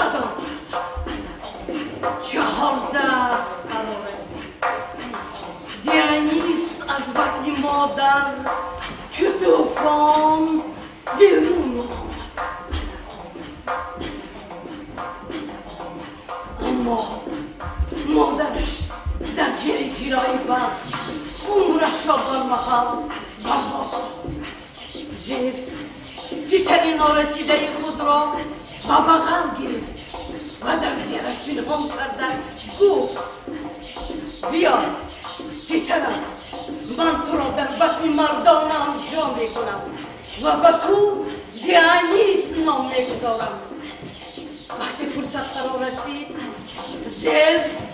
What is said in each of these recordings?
صدا 14 فرا رسید. دیانیس از بطن مادر چو طوفان بیرون آمد. اما مادرش در زیر کرایه برق عمرش را بر محل برباد داد. زفس پسر نارسیده خود را به بغل گرفت و در زیرش پنهان کرده گفت بیا پسرم، من تو را در بطن مردانم جا میکنم و به تو دیانیس نام میگذارم. وقتی فرصت فرا رسید زفس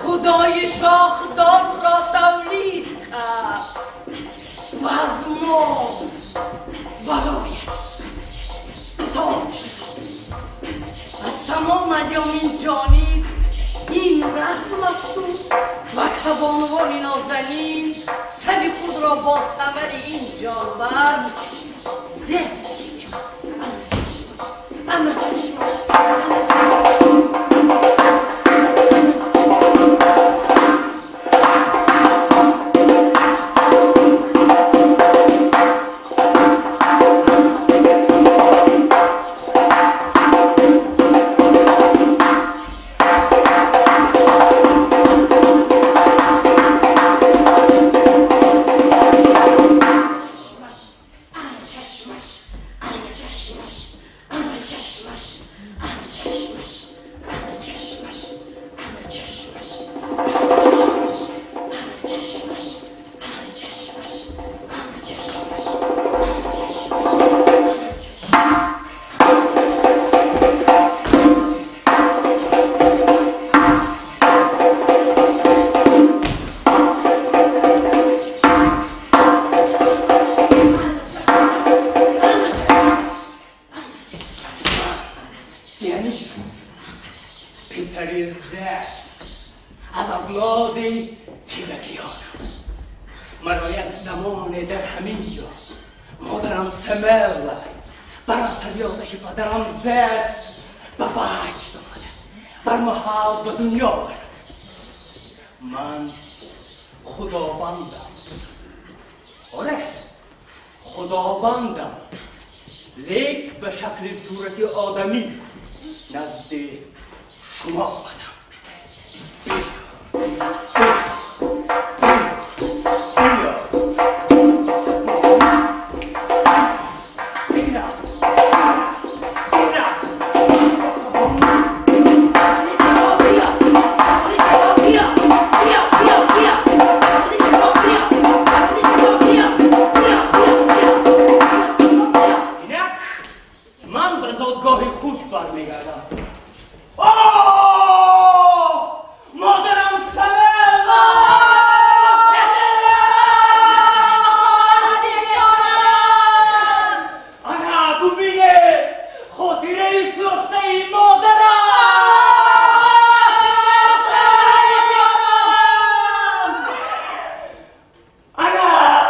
خدای شاخدار را تولید کرد و از ما برایش تاج ساخت. از تمام ادیان این جانب این رسم است و بانوان نازنین سر خود را با ثمر این جانور زد. اما چشمش از اولاد فیلکیان مرا یک زمان در همین جا مادرم سمل بر اثر آتش پدرم زفس به وجد آمده بر محل به دنیا آورد. من خداوندم، آره خداوندم، لیک به شکل صورت آدمی نزد شما آمدم. اینک من به زادگاه خود برمیگردم. مادرم سمل، انا ببینه خاطره سوخته مادرم. انا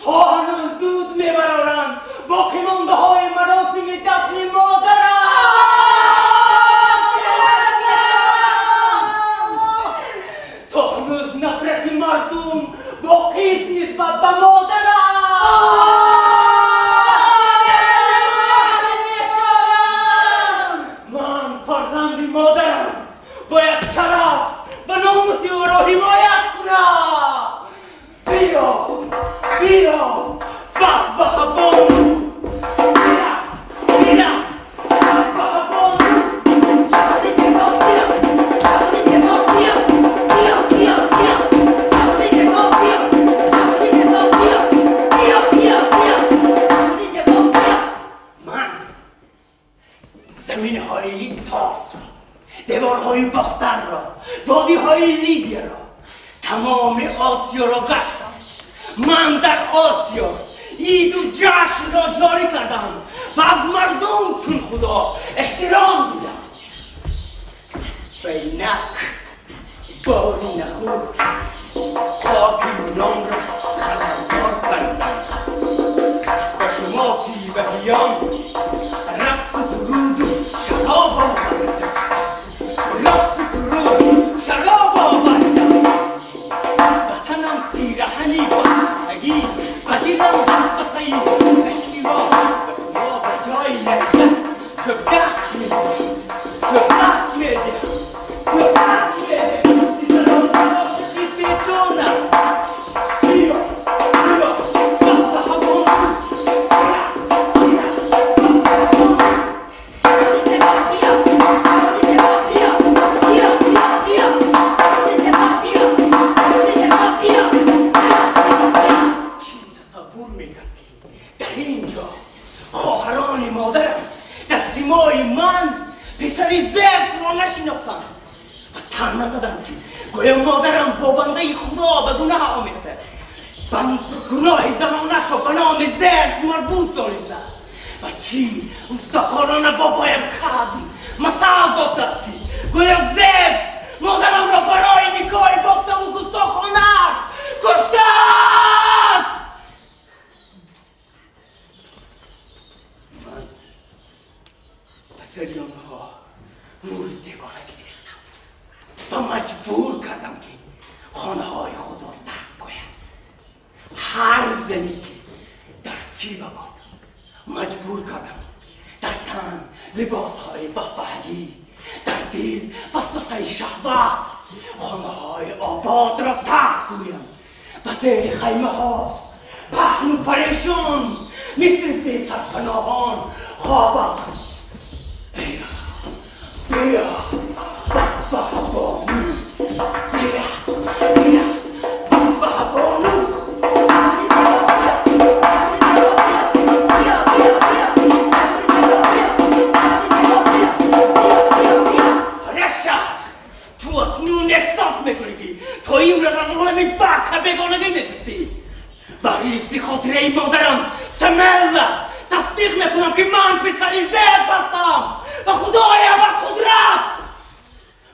تا هنوز دود میبرارم باقی مانده های مراسم دفن مادرم. تا هنوز نفرت مردم باقی است نسبت به مادرم. من فرزند مادرم، باید شرف و ناموس او را حمایت کنم. بیا بیا وقت بانو، میرفت میرفت بانو. من زمین های فارس را، دیوارهای باختر را، وادی های لیدیا را، تمام آسیا را گشتم. من در آسیا عید و جشن را جاری کردم و از مردم چون خدا احترام دیدم. و اینک باری نخست خاک یونان را خبردار کردم و شما فیوهیان رقص و سرود و شراب. دست میدیم دست میدیم پیچونه. بیا بیا چی تصور میکرد در اینجا خواهران مادرم دستیمای من پسر زفت را نشناختم و تن نزدم که گویا مادرم با بنده خدا به گناه آمیخته، گناه زنانش را به نام زفت مربوط دانسته و چی استاکاران بابایم کردی مثل گفته است که گویا زفت مادرم را برای نکاح بافته و گستاخانه‌اش کشته است. من پسری آنها نور دیوانه گرفتم و مجبور کردم که خانه های خود را ترک گوید. هر زنی که در فیبه بود مجبور کردم در تن لباس های وحبهگی، در دل وسوسه شهوت خانه های آباد را ترک گویم و زیر خیمه ها پهن و پریشان مثل بی سرپناهان خوابم. بیا بابا بانو، برقص برقص بابا بانو. رشا تو اکنون احساس میکنی که تا این روز از عالم فقر بیگانگی نیستی. برای خاطره مادرم سمله تصدیق میکنم که من پسر زفت هستم و خدای بر قدرت.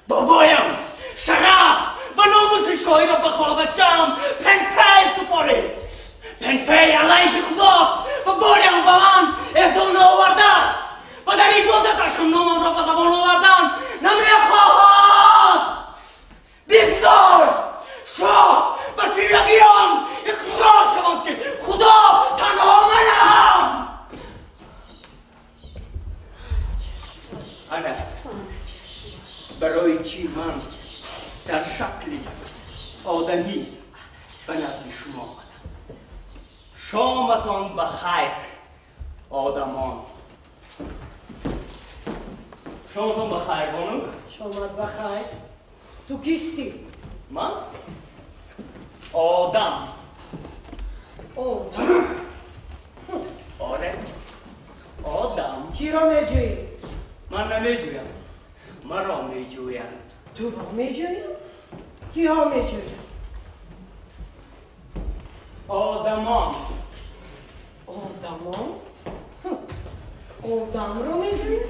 بابایم شرف و ناموس شاهی را به خانه جمع پنفه سپارید. پنفه علیه خداست و باریم به من اهدا نآورده است و در عبادتش هم نامم را به زبان آوردن نمیخواهد. بگذار شاه و فیرگیان اقرار شوند که خدا تنها منم. انا برای چی من در شکل آدمی به نزد شما آمدم؟ شامتان بخیر آدمان. شامتان بخیر بانو. شامت بخیر. تو کیستی؟ من؟ آدم. آدم؟ آره آدم. کی را میجویی؟ من نمیجویم، مرا میجویم. تو را میجویم؟ کیها میجویم؟ آدمان. آدمان؟ آدم رو میجویم؟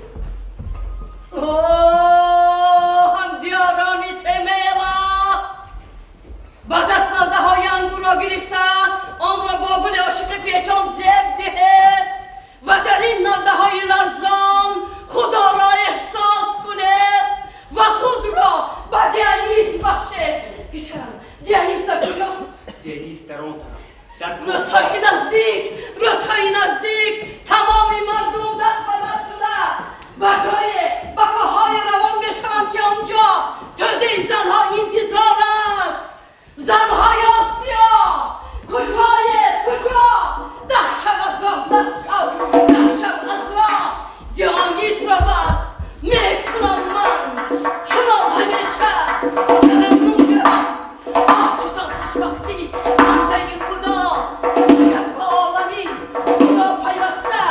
اوه همدیاران سمیلا با دست نوده های انگور را گرفته آن را با گل عاشق پیچان زیب دهد و در این نوده های لرزان خدا را احساس کند و خود را به دیانیس بخشد. پسرم دیانیس در کجاست؟ دیانیس در آن طرف، در روزهای نزدیک، روزهای نزدیک تمام مردم دست به دست شده به جای بکاهای روان میشوند که آنجا توده زنها انتظار است. زنهای آسیا کجای کجا؟ ده شب از راه، ده شب، ده شب از راه دیانیس را بس میکنم من چنان همیشه ترنم گرم. آه چسان خوشبختی بنده خدا اگر به عالمی خدا پیوسته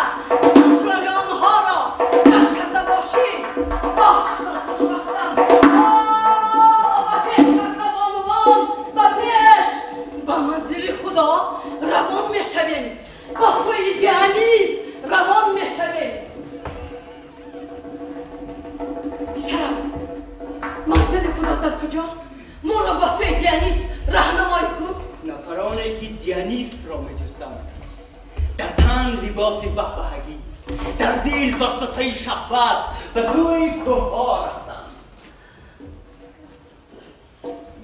اسرار آنها را درک کرده باشی. آه چسان خوشبختم. آه به پیش بانوان، به پیش به منزل خدا روان میشویم، با سوی دیانیس روان میشویم. پسرم منزل خدا در کجاست؟ ما را با سوی دیانیس راهنمایی کن. نفرانی که دیانیس را میجستند در تن لباس وحوهگی، در دل وسوسه شهوت به سوی کوهها رفتند.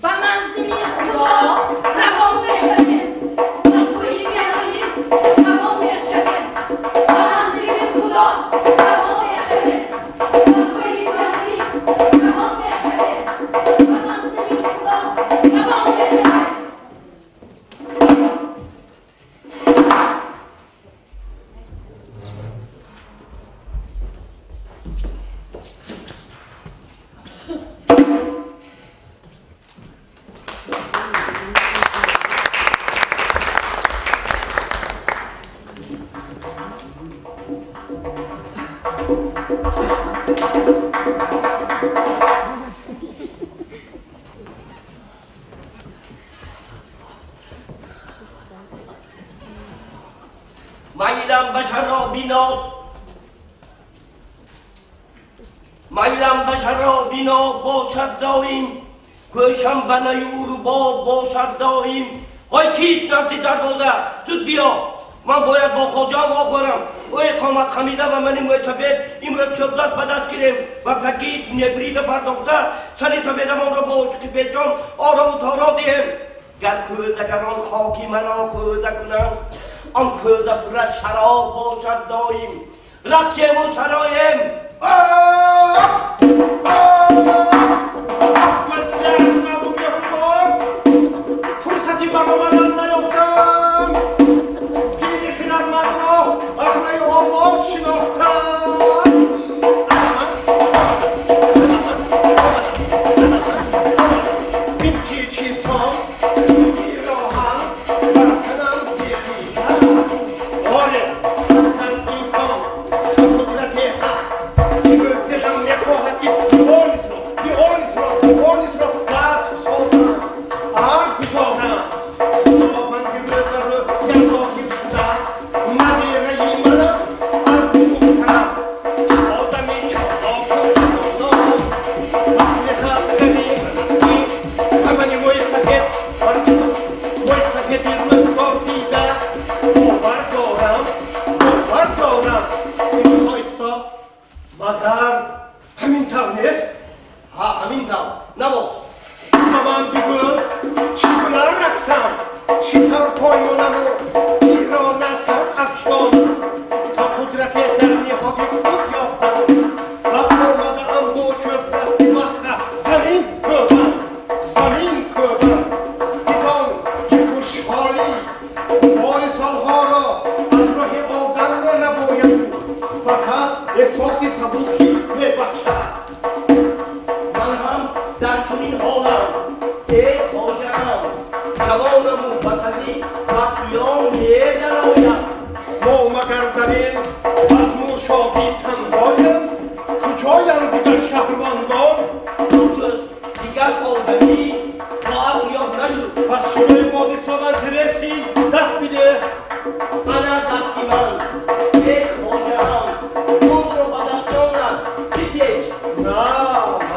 به منزل خدا روان میشویم، به سوی دیانیس روان میشویم. به منزل خدا روان میشویم. Майлам ба шароби ноб бошад доим, гӯшам ба наю рубоб бошад доим. Ҳой, кист назди дарвоза? Зуд биё, ман бояд бо хоҷаам вохӯрам. Ӯ иқомат хамида ва мани мӯйсафед имрӯз чӯбдаст ба даст гирем ва пагид небрида пардохта сари сафедамонро бо ошиқи печон орову торо диҳем. Гар кӯзагарон хоки маро кӯза кунанд, он кӯза пур аз шароб бошад доим. Рақсему сароем. Фурсати баромадан наёфтам, пири хирадмандро аз рӯи овоз шинохтам. Ин ки чизҳо пироҳан бар танам зебида аст. Оле, ман имкон то қудрате ҳаст. Имрӯз дилам мехоҳад, ки Дионисро, Дионисро, Дионисро дасту созам, арз гузорам. Худованди рӯ ба рӯ гар зоҳир шуда, мадираи ман аст аз муҳтарам. Одами чолоку тавоно, маслиҳатгари ман аст ки ҳамаи мӯйсафед бар мӯйсафеди рӯзгор дида. Бовар дорам, бовар дорам. Исто, исто, магар ҳамин тавр нест? Ҳа, ҳамин тавр. Навоз. Ба ман бигӯ, чӣ гуна рақсам, чӣ тавр поймонаму тирро на сар афшонам, то қудрате дар ниҳоди худ ёфтам ва омадаам бо чӯбдасти маҳра замин кӯбам, замин кӯбам. Бидон, ки хушҳолӣ ғубори солҳоро аз роҳи одам мерабояду ба кас эҳсоси сабукӣ мебахшад. Ман ҳам дар чунин ҳолам, эй хоҷаам, ҷавонаму ватанӣ ба қиём медароям. Мо магар дар ин базму шодӣ танҳоем? Куҷоянд дигар шаҳрвандон? Дутӯз дигар одамӣ бо ақл ёфт нашуд. Пас шурои бодисован Тереси, даст бидеҳ. Ана дасти ман, эй хоҷаам, онро ба дастонам бипеч. На,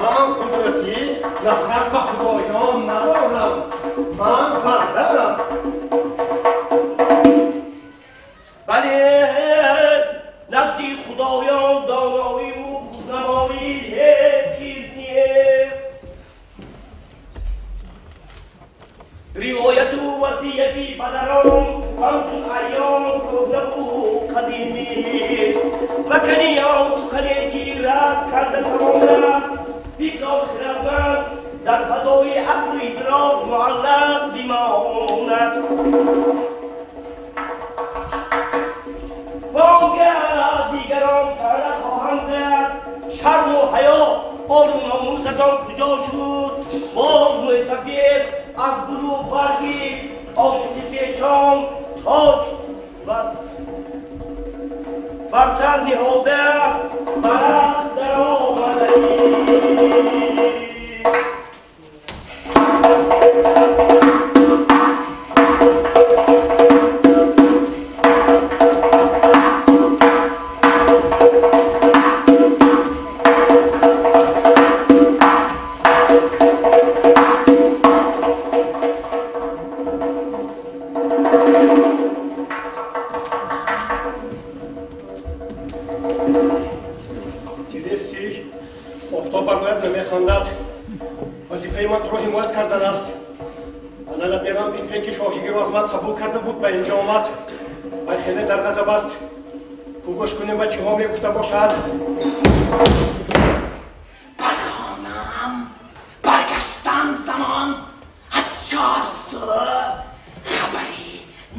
ман қудратӣ нафрат ба худоён надорам. Ман бандаам. Бале, назди худоён доноиву худнамоӣ ҳеҷ чиз нест. Ривояту васияти падарон ҳамчун айём кӯҳнаву қадимӣ ва каниён сухане ки рад карда тавонад. Бигзор хирадманд дар фазои ақлу идрок муаллақ бимонад. Вонгаҳ дигарон таъна хоҳанд зад: шарму ҳаё, ору номусатон куҷо шуд? Боз мӯйсафед аз гулу барги ошиқи печон тоҷ бар сар ниҳода ба рақс даромадаӣ. Тереси, офтоб бар рӯят намехандад. Вазифаи ман туро ҳимоят кардан аст. Ана лаберам Пинпен, ки шоҳигиро аз ман қабул карда буд, ба инҷо омад. Вай хеле дар ғазаб аст. Ку гӯш кунем, ба чиҳо мегуфта бошад. Ба хонаам баргаштан замон аз чорсӯ хабари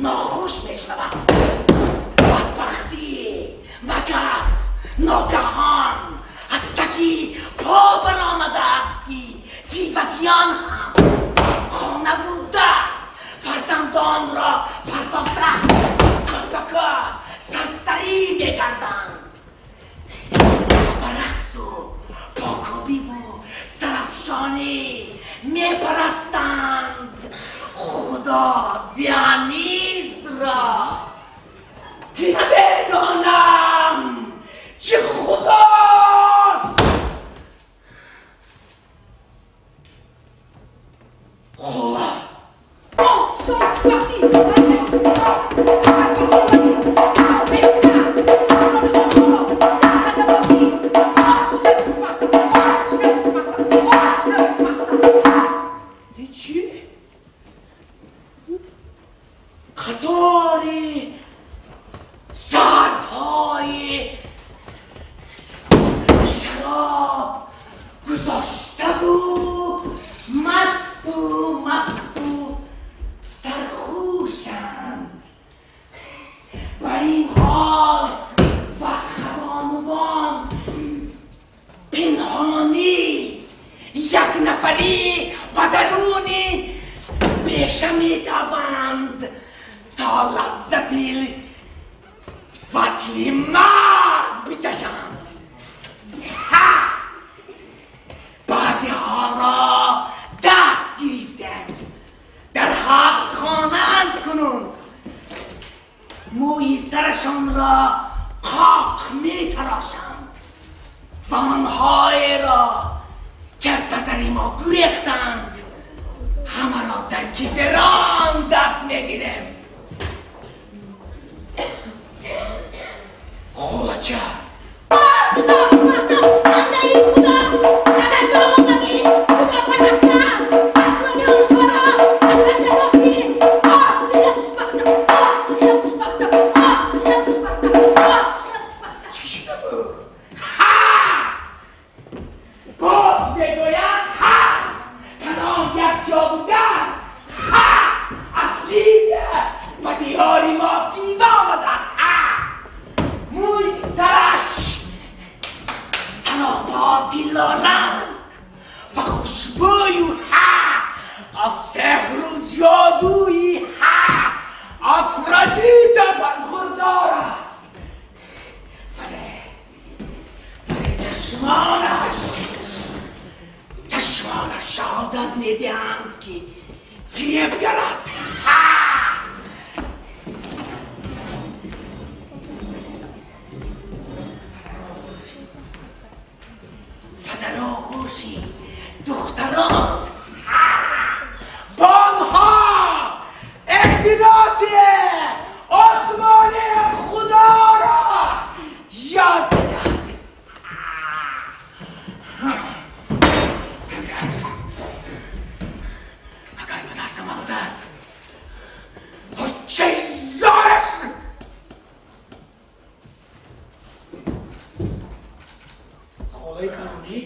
нохуш мешавам. Бадбахтӣ магар ногаҳон аз таги по баромадааст, ки фивагиён ҳам хонаву дар, фарзандонро партофта, кӯр ба кӯр сарсарӣ мегарданд ва ба рақсу покӯбиву сарафшонӣ мепарастанд худо Дионисро, ки намедонам чӣ худост. сари ба даруни беша медаванд то лаззати васли мард бичашанд. Баъзеҳоро даст гирифтанд, дар ҳабс хонанд кунанд, мӯи сарашонро қоқ метарошанд ва онҳоеро ки аз назари мо гурехтанд ҳамаро дар киферон даст мегирем. Холача, чӣ шуда буд? Ҳа, боз мегӯянд, ҳа, кадом якҷо будан, ҳа, аз Лидия ба диёри мо фива омадааст. Ҳа, мӯи сараш саропо тиллоранг ва хушбӯю, ҳа, аз сеҳру ҷодуи, ҳа, Афродита бархурдор аст. Вале чашмонаш шаҳодат медиҳанд, ки фиребгар аст. Ҳа, ва дар оғӯши духтарон бо онҳо эҳтироси осмони худоро ёд медиҳад. Агар ба дастам афтад, чизораш. Холаи калонӣ,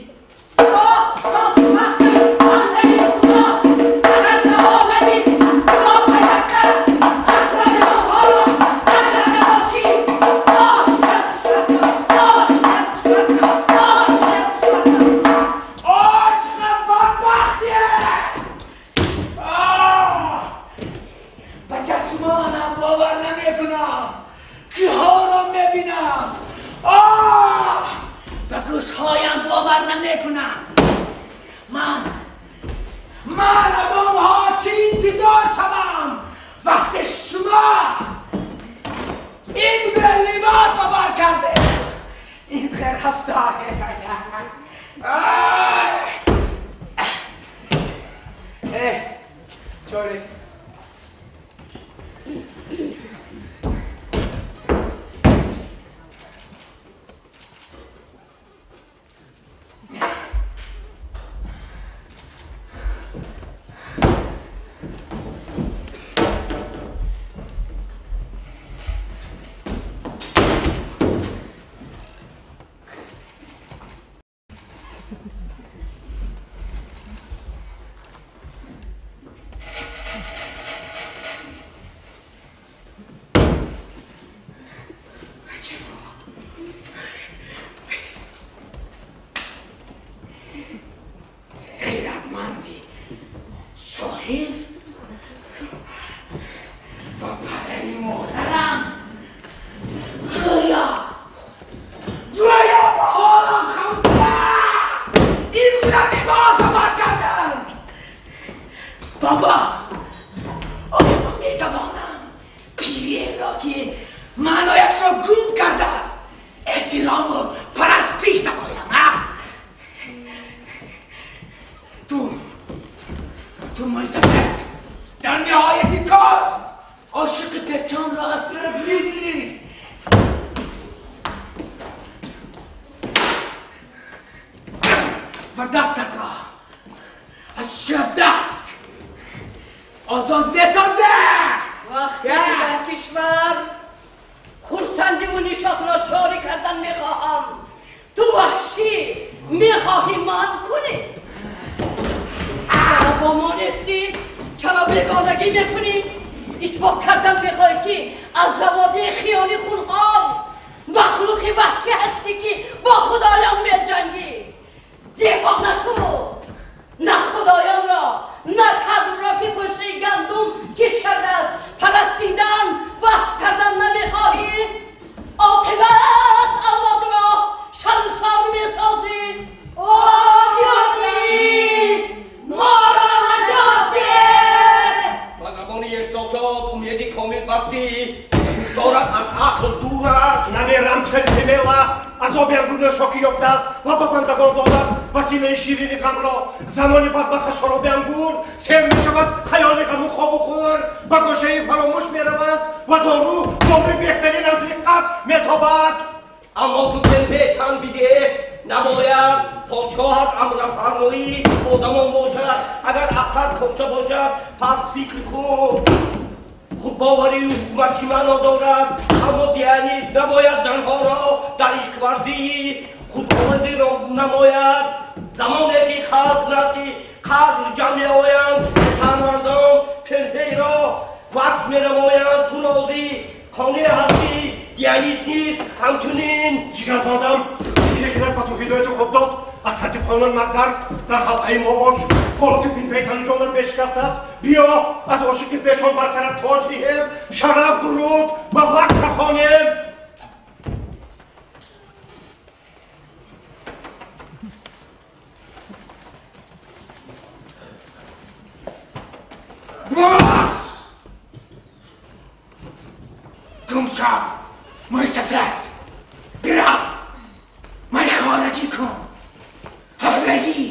ба чашмонам бовар намекунам, киҳоро мебинам, ба гӯшҳоям бовар намекунам. Ман аз онҳо чӣ интизор шавам вақте шумо ин гуна либос ба бар кардед, ин гуна рафтор? Чорис. Хиратманди соҳил ва падари модарам гӯё ба ҳолам ханда ин гуна либос ба бар карданд. Бобо, оё ман метавонам пиреро, ки маънояшро гум кардааст, эҳтирому парастиш намоям? Ту мӯйсафед, дар ниҳояти кор ошиқи печонро аз сарат мегирӣ. Ва дастатро аз чапдаст озод месозад. Вақте ки дар кишвар хурсандиву нишотро ҷорӣ кардан мехоҳам, ту ваҳшӣ мехоҳӣ манъ кунӣ. Чаро бо мо нестӣ? Чаро бегонагӣ мекунӣ? Исбот кардан мехоҳӣ, ки аз заводии хиёни хунхор махлуқи ваҳшӣ ҳастӣ, ки бо худоён меҷангӣ. Девона ту, на худо. шароби ангур нӯшокӣ ёфтааст ва ба бандагон додааст василаи ширини ғамро. Замони бадбахт шароби ангур сер мешавад, хаёли ғаму хобу хӯр ба гӯшаи фаромӯш мераванд ва дору доруи беҳтарин аз риққат метобад. Аммо ту пенфе тан бидеҳ, набояд подшоҳат амрафармоӣ одамон бошад. Агар ақлат кофта бошад, пас фикр кун. Худбоварию ҳукумат чӣ маъно дорад? Аммо Дионис набояд занҳоро дар ишқварзии худомадӣ намояд. Замоне ки халқ назди қаср ҷамъ меоянд, шаҳрвандон Пенфейро васф менамоянд. Ту розӣ қонеъ ҳастӣ, Дионис низ ҳамчунин. Ҷигарбандам, хирад ба ту ҳидояти хуб дод. Аз ҳадди қонун магзар, дар ҳалқаи мо бош. Ҳоло ки Пенфей тану ҷонат бешикаст аст, биё аз ошиқи пешон бар сарат тоҷ диҳем, шараф дуруд ба вақт хонем. Боз! Гум шав, мӯи сафед! Бирав! Майхонагӣ кун! Ҳаблаҳӣ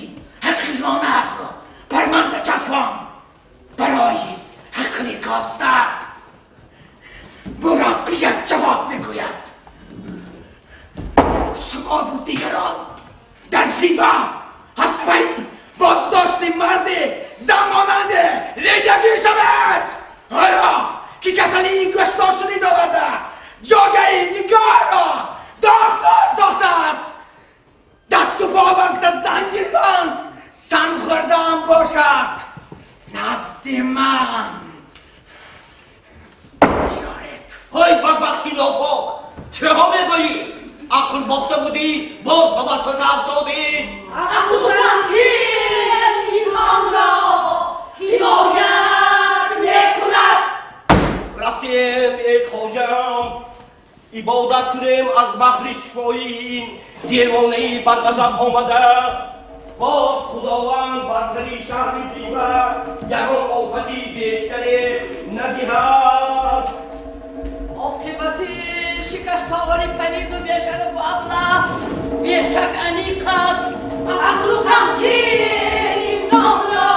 ҳақиёнатро бар ман начаспон! Барои ҳақли костат мураббият ҷавоб мегӯяд. Шумову дигарон дар Фива аз пайи боздошти марди зан монанде ледягӣ шавед. Оё ки касалии гӯштношунид оварда ҷогаи нигоҳро доғдор сохтааст, дасту по баста занҷирбанд сан хӯрдаам бошад, назди ман биёред. Ҳой бадбахти нопок, чеҳо мегӯӣ? Ақл бохта будӣ, боз ба васваса афтодӣ. Ақлу тамкин инсонро ҳимоят мекунад. Рафтем, эй хоҷам, ибодат кунем аз баҳри шифои ин девонаи барғазаб омада. Боз Худованд бар сари шаҳри Фива ягон офати бештаре надиҳад. Оқибати шикастовари палиду бешарафу аблаҳ бешак аниқ аст. Ақлу тамкин инсонро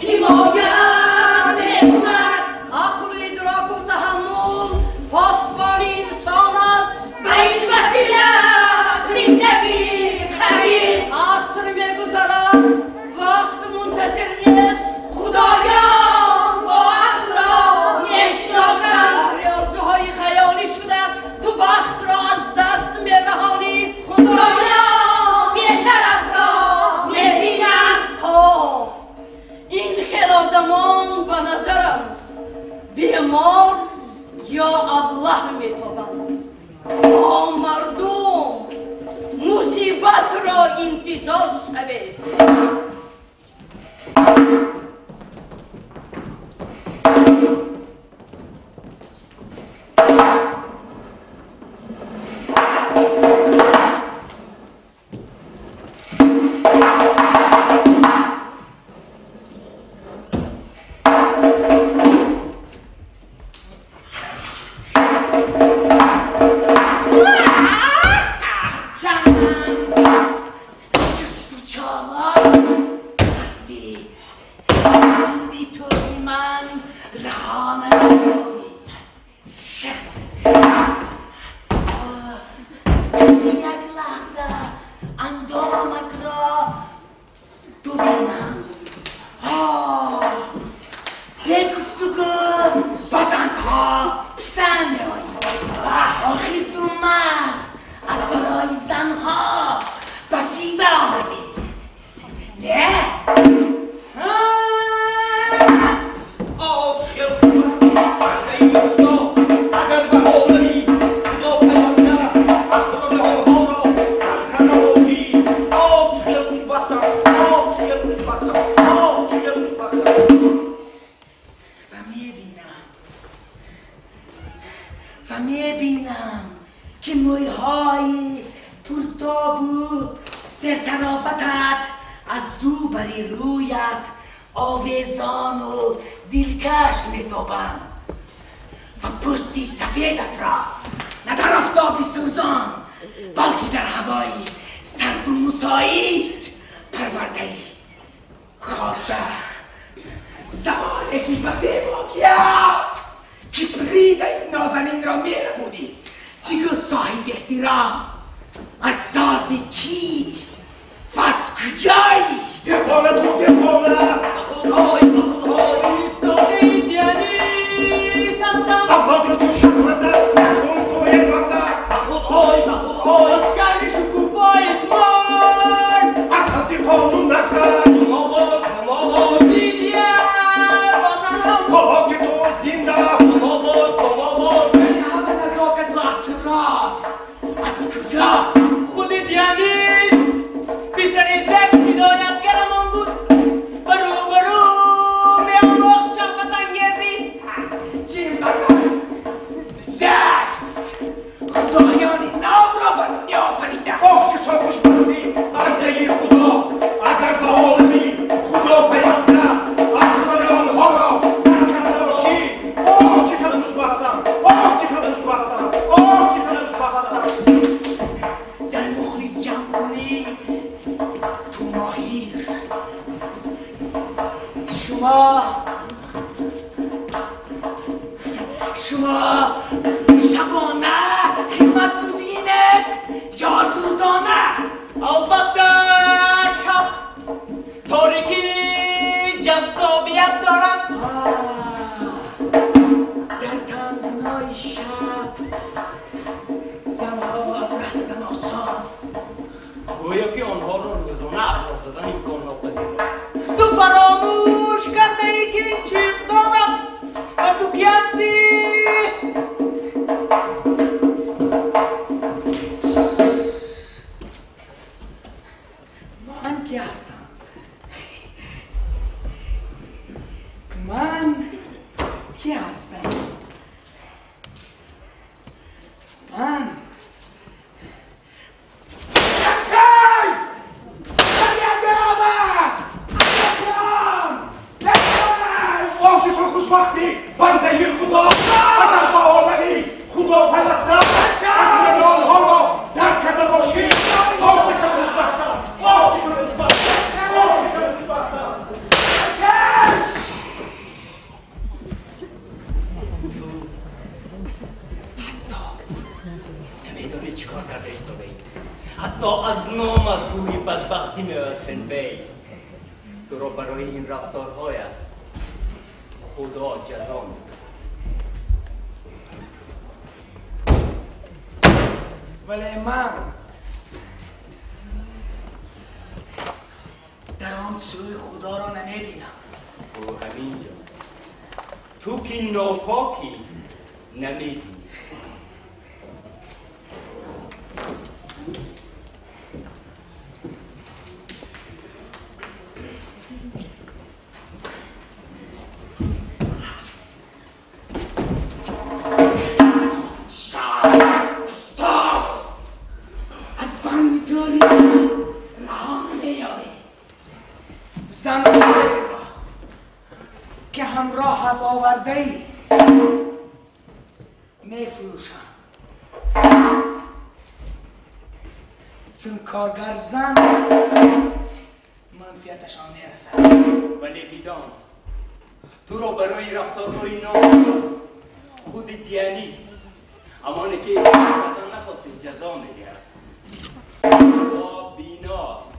ҳимоят мекунад. Ақлу идроку таҳаммул посбони инсон аст. Ба ин васила зиндагӣ қавист. Аср мегузарад, вақт мунтазир нест. Худоён бо ақлро мешиносанд. Баҳри орзуҳои хаёлӣ шуда ту бахтро аз даст мераҳонӣ. Худоён бешарафро мебинанд. Ҳо, ин хел одамон ба назарам бемор ё аблаҳ метобанд. О мардум, мусибатро интизор шавед. балки дар ҳавои сарду мусоид парвардаӣ. Хоса замоне ки ба зебогият кипридаи нозанинро мерабудӣ, бигӯ соҳиби эҳтиром, аз зоти кӣ ва аз куҷоӣ? Девона, ту девона! Ба худ ой, ба худ ой! Истодаи Дионис ҳастам. Авлодро ту шарманда накун, ту эрманда. Ба худ ой, ба худ ой! Аз шаҳри шукуфои Трой. Аз ҳадди қонун нагзар. Бо мо бош, бо мо бош! Лидия ватанам. Ҳоло ки ту зинда. Бо мо бош, бо мо бош! Ин ҳама назокату асрор аз куҷост? Худи Дионис писари Зевс ҳидоятгарамон буд. Ба рӯбарӯ меомӯхт шафқатангезӣ. Чӣ Зевс худоёни навро ба дунё офарида. Ошиқо хушбахтӣ, бандаи Худо, агар ба олами Худо пайваста асрори онҳоро дарк карда бошӣ. Оҳ, чӣ қадар хушбахтам! Оҳ, чӣ қадар хушбахтам! Оҳ, чӣ қадар хушбахтам! Дар мухлис ҷамъ кунӣ ту моҳир. Шумо шабона хизматгузинед ё рӯзона? Албатта шаб торикӣ ҷаззобият дорад. Дар тангнои шаб занҳоро аз раҳ задан осон. Гӯё ки онҳоро рӯзона афрод задан имконнопазир аст. Ту фаромӯш кардаӣ ки ин чӣ иқдом аст ва ту кӣ ҳастӣ? Ман кӣ ҳастам? Ман кӣ ҳастам? Ман Ошиқо хушбахтӣ, бандаи Худо, агар ба олами Худо пайваста асрори онҳоро дарк карда бошӣ. Оҳ, чӣ қадар хушбахтам! Оҳ, чӣ қадар хушбахтам! Оҳ, чӣ қадар хушбахтам! Ту ҳатто намедонӣ чӣ кор карда истодаӣ. Ҳатто аз номат бӯи бадбахтӣ меояд. Пенфей, туро барои ин рафторҳоят Худо ҷазо медиҳад. Вале ман дар он сӯи Худоро намебинам. Ӯ ҳамин ҷост. Ту ки нопокӣ намебинӣ. Густав, аз банди тури раҳо намеёбӣ. Занҳоеро ки ҳамроҳат овардаӣ мефурӯшам, чун коргар зан манфиаташон мерасад. Вале бидон, туро барои рафторҳои нопок худи Дионис, ҳамоне ки кардан нахостӣ, ҷазо медиҳад. Худо биност.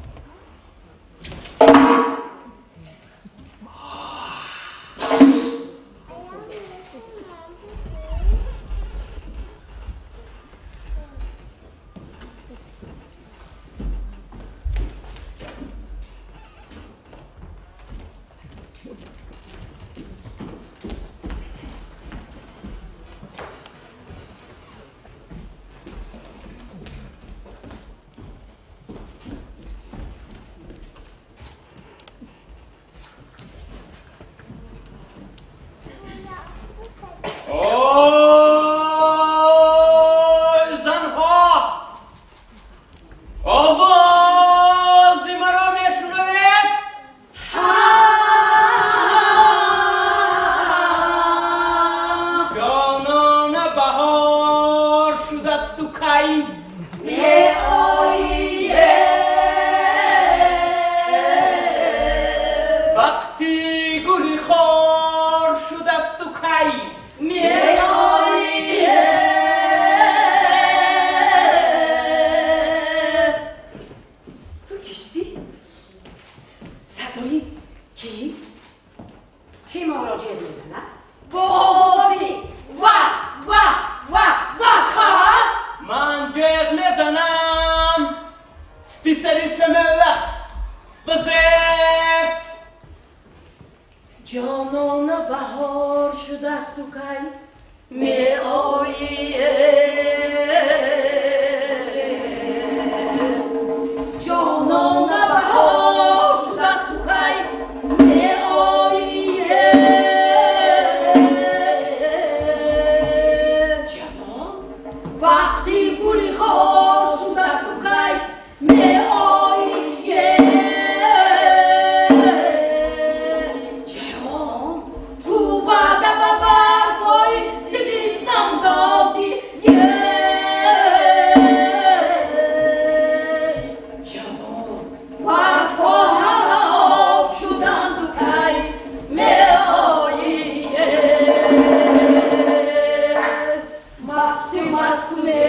мелла базевс. Ҷонона баҳор шудасту кай меоие. Ҷонона баҳор шудасту кай меоие. Ҷавон вақти гули хор шудасту кай меоие. Ҷавон ту ваъда ба барфҳои зимистон додие. Ҷавон барфҳо ҳама об шуданду кай меоие. Масти мастуне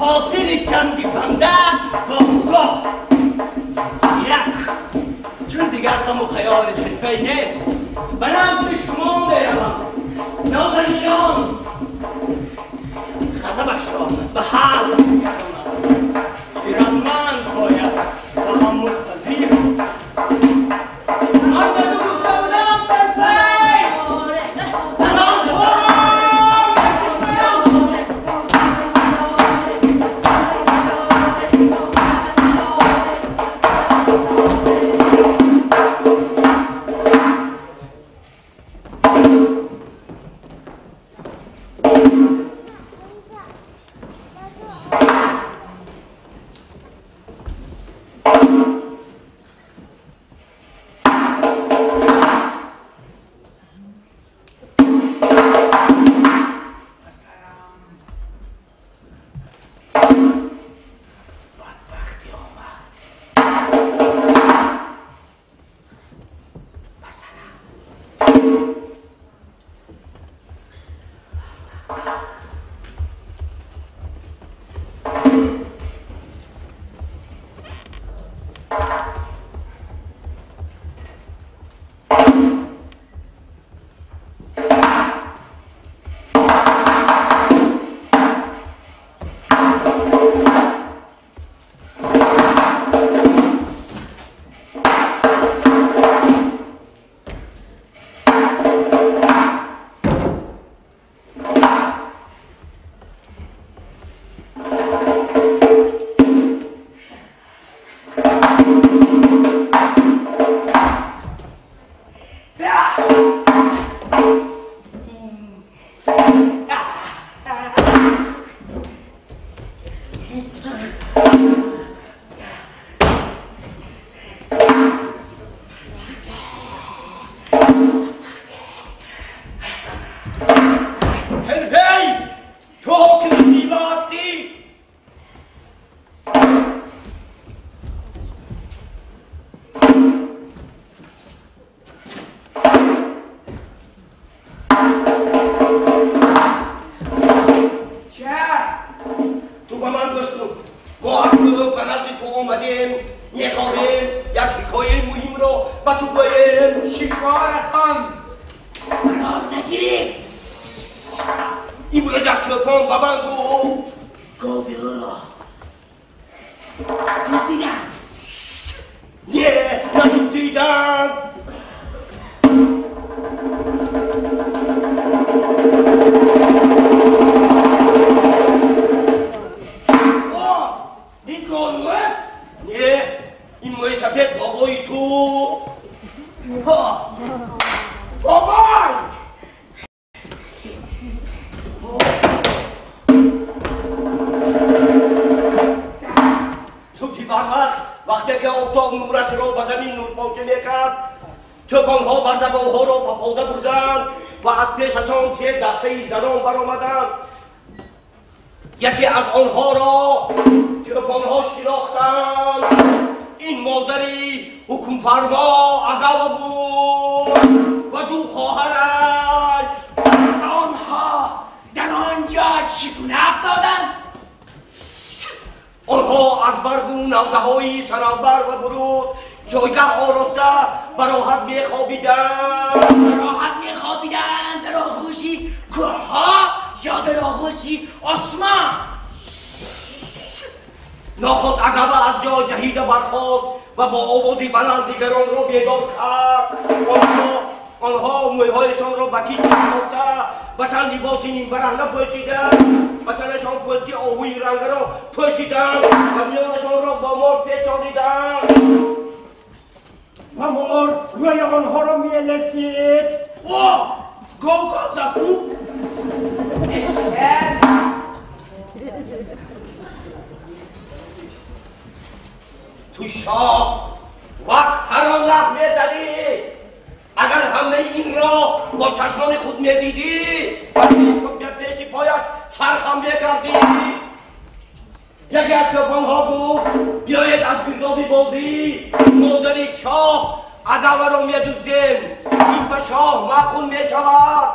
Ҳосили ҷанги банда бо Худо. Як чун дигар ғаму хаёли ҳирфай нест, ба назди шумо меравам. Нозаниён, ғазабашро ба ҳазм мегардонам. Хирадманд бояд таҳаммулпазир бошад. Ман ба ту гуфта будам, Пенфей! Ман туро мекушам! پسرم بدبختی آمد. پسرم ҳирфай, ту ҳокими Хива ҳастӣ? چه؟ Ту ба ман гӯш кун. Мо аз кӯҳ ба назди ту омадем, мехоҳем як ҳикояи муҳимро ба ту гӯем. Шикоратон барор нагирифт. Имрӯз як чӯпон ба ман гуфт: Гови ӯро дуздиданд. Не, надуздиданд. О, ин гови ӯст? Не, ин мӯи сафед бобои ту. Ҳо, бобой! Субҳи барвақт, вақте ки офтоб нурашро ба замин нурпошӣ мекард, чӯпонҳо бардагоҳҳоро ба пода бурданд ва аз пешашон се дастаи занон баромаданд. Яке аз онҳоро чӯпонҳо шинохтанд. Ин модари ҳукмфармо Агава буд ва ду хоҳараш. Онҳо дар он ҷо чӣ гуна афтоданд? Онҳо аз баргу навдаҳои санавбар ва булут ҷойгаҳ ороста ба роҳат мехобиданд. Ба роҳат мехобиданд дар оғӯши кӯҳҳо ё дар оғӯши осмон? Нохост Агава аз ҷо ҷаҳида бархост ва бо овози баланд дигаронро бедор кард. Онҳо мӯйҳояшонро ба кит андохта, ба тан либоси нимбараҳна пӯшида, ба танашон пӯсти оҳуи рангаро пӯшиданд ва миёнашонро бо мор печониданд. Ва мор рӯи онҳоро мелесид. О, говгозаку эшак. Ту шоҳ вақт ҳар он лаҳ мезадӣ. Агар ҳамаи инро бо чашмони худ медидӣ, ба пеши пояш сархам мекардӣ. Яке аз чӯпонҳо гуфт: биёед аз гирдоби бозӣ модари шоҳ Агаваро медуздем, ин ба шоҳ маъқул мешавад.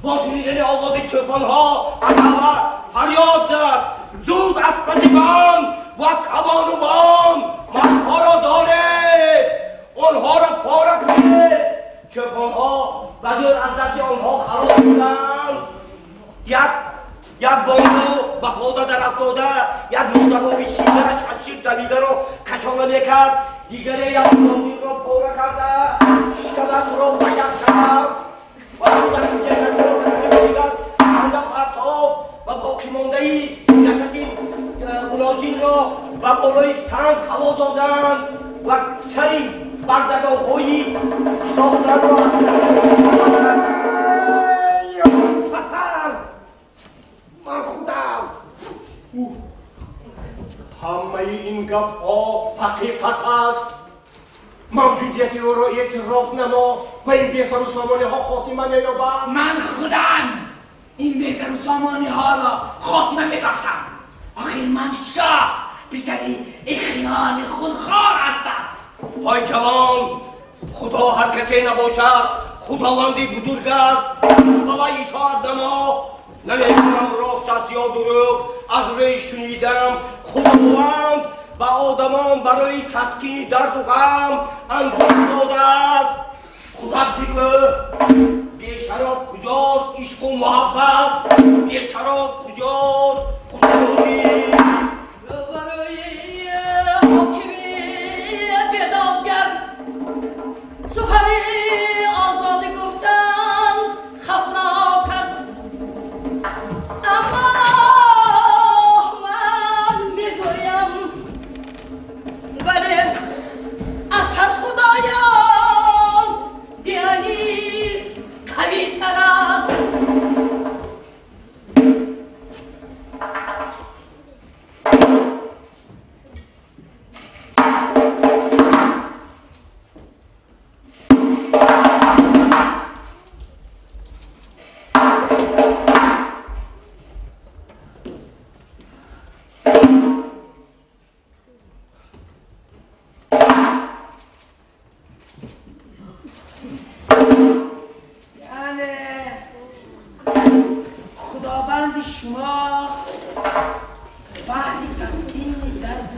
Бо шунидани овози чӯпонҳо Агава фарёд зад: ман ва кабонувон мардҳоро доред, онҳоро пора кунед. Чӯпонҳо ба зӯр аз дасти онҳо халос шуданд. Як бонду ба пода дар афтода, як модарови синааш аз шир давидаро кашола мекард. Дигаре як муҳоҷирро пора карда, шикамашро ба як тараф ва рӯдакушашро ба тарафи дигар анда партоб ва боқимондаи ҷасади муҳоҷирро ба болои санг ҳаво доданд ва сари бардагоҳҳои сохтанро сатар. Ман худам. Ҳамаи ин гапҳо ҳақиқат аст. Мавҷудияти ӯро эътироф намо ва ин бесару сомониҳо хотима меёбанд. Ман худам ин бесару сомониҳоро хотима мебахшам. Охир ман шоҳ, писари ихёни хунхор ҳастам. Ҳой ҷавон, худо ҳар касе набошад, худованди бузург аст. Ба вай итоат намо. Намедонам рост аст ё дурӯғ, аз рӯи шунидам худованд ба одамон барои таскини дарду ғам ангур додааст. Худат бигӯ, бешароб куҷост ишқу муҳаббат? Бешароб куҷост хушнудӣ? Рӯбарӯи ҳокими бедодгар сухани озодӣ гуфтан хавфнок аст. Аммо ман мегӯям, бале, аз ҳар худоён Дионис қавитар аст. خداوند شما بهر تسکین درد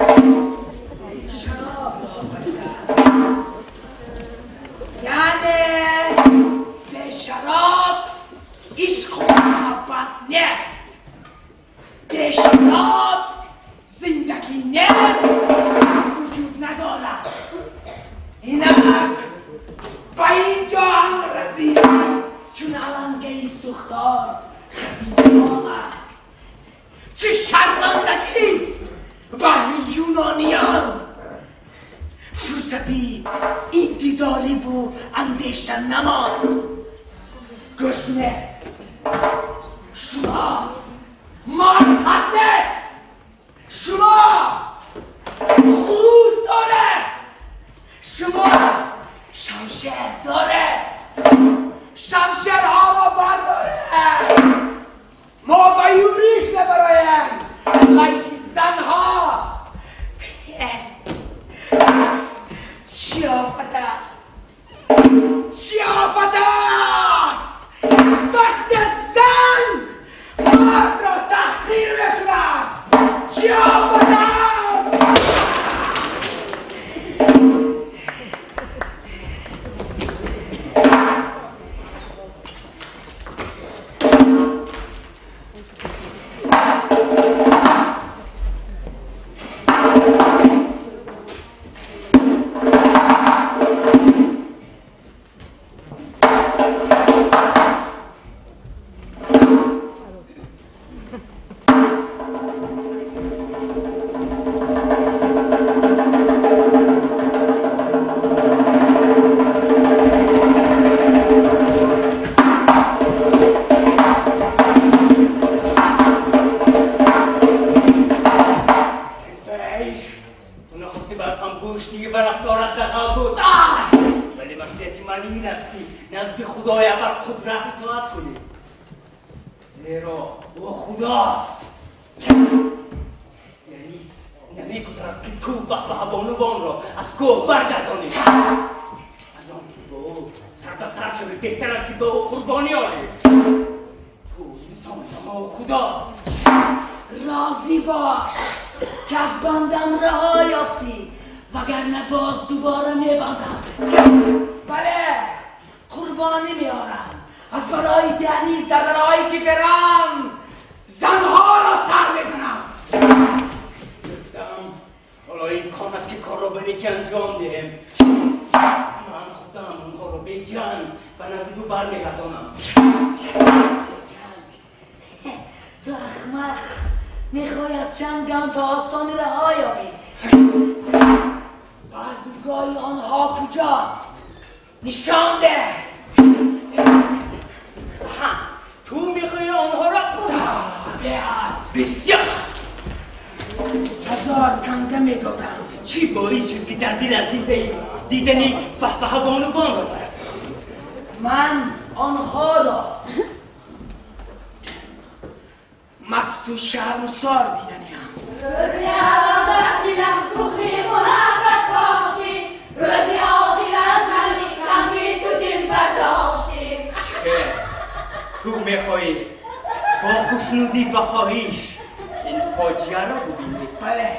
شراب را آفریده است. یعنی به شراب عشق و محبت نیست، به شراب زندگی نیست، وجود ندارد. اینک به اینجا هم رسید، چون علنگه سوختار خزیده آمد. چه شرمندگی است بهر یونانیان. فرصتی انتظاری و اندیشه نماند. گشنه شما مرد هستید، شما غرور دارد، شما شمشیر دارد، شمشیرها را بردارد. ما به یوریش ببرایم علیه زنها. چی آفت است، چی آفت است وقت زن مرد را تحقیر میکند. چی آفت است. زیرا او خداست. یعنی نمیگذارد که تو و بانوان را از کوه برگردانی. از آن که با او سر به سر شوی بهتر است که با او قربانی آری. تو انسان اما او خداست. راضی باش که از بندم رها یافتی، وگرنه باز دوباره میبندم. بله، قربانی میارم از برای دهلیز در درهای کفران زنها را سر میزنم. دوستم، حالا امکان است که کار را به نیکی انجام دهیم. من خودم اونها را به جنگ به نزدیک او برمیگردانم. تو احمق، میخوای از چنگم به آسانی رها یابی. بزمگاه آنها کجاست؟ نشان ده. تو میخوای آنها را بیاد. بسیار 1000 تنگه میدادم. چی باعث شد که در دلت دیدنی فهفه بانوان را برفت؟ من آنها را مست و شرمسار دیدنیم. روزی در دلم تخمی محبت کاشتی، روزی آخر از همین غمی تو دل برداشتی. چه تو میخوایی با خوشنودی و خواهیش این فاجعه را ببینی؟ بله،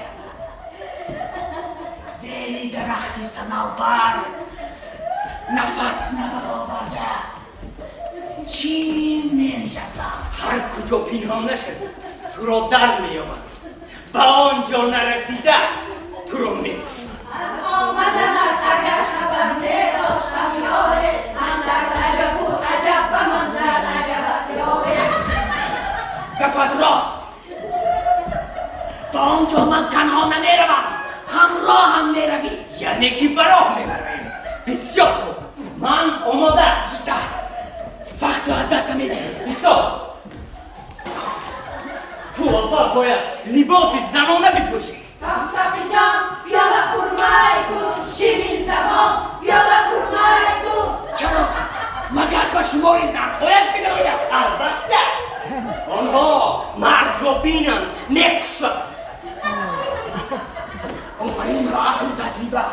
زیر درخت صنوبر نفس نبرآورده چین می نشستم. هر کجا پنهان نشد تو را در میآورد، به آنجا نرسیده تو را میکشم. از آمدنت اگر خبر نداشتم یاره، هم در عجب و عجب و من در عجب از یاره. گپت راست، به آنجا من تنها نمیروم، همراه هم میروی. یعنی که به راه میبریم. بسیار خوب، من آماده. زودتر، وقت رو از دست نمیدی. ایستا، تو اول باید لباس زنانه بپوشی. سمسقی جان پیاله پر می کن، شیرین زبان پیاله پر می کن. چرا؟ مگر به شمار زنهایش بدراید؟ البته آنها مرد را بینند میکشند. آفرین به عقل و تجربه.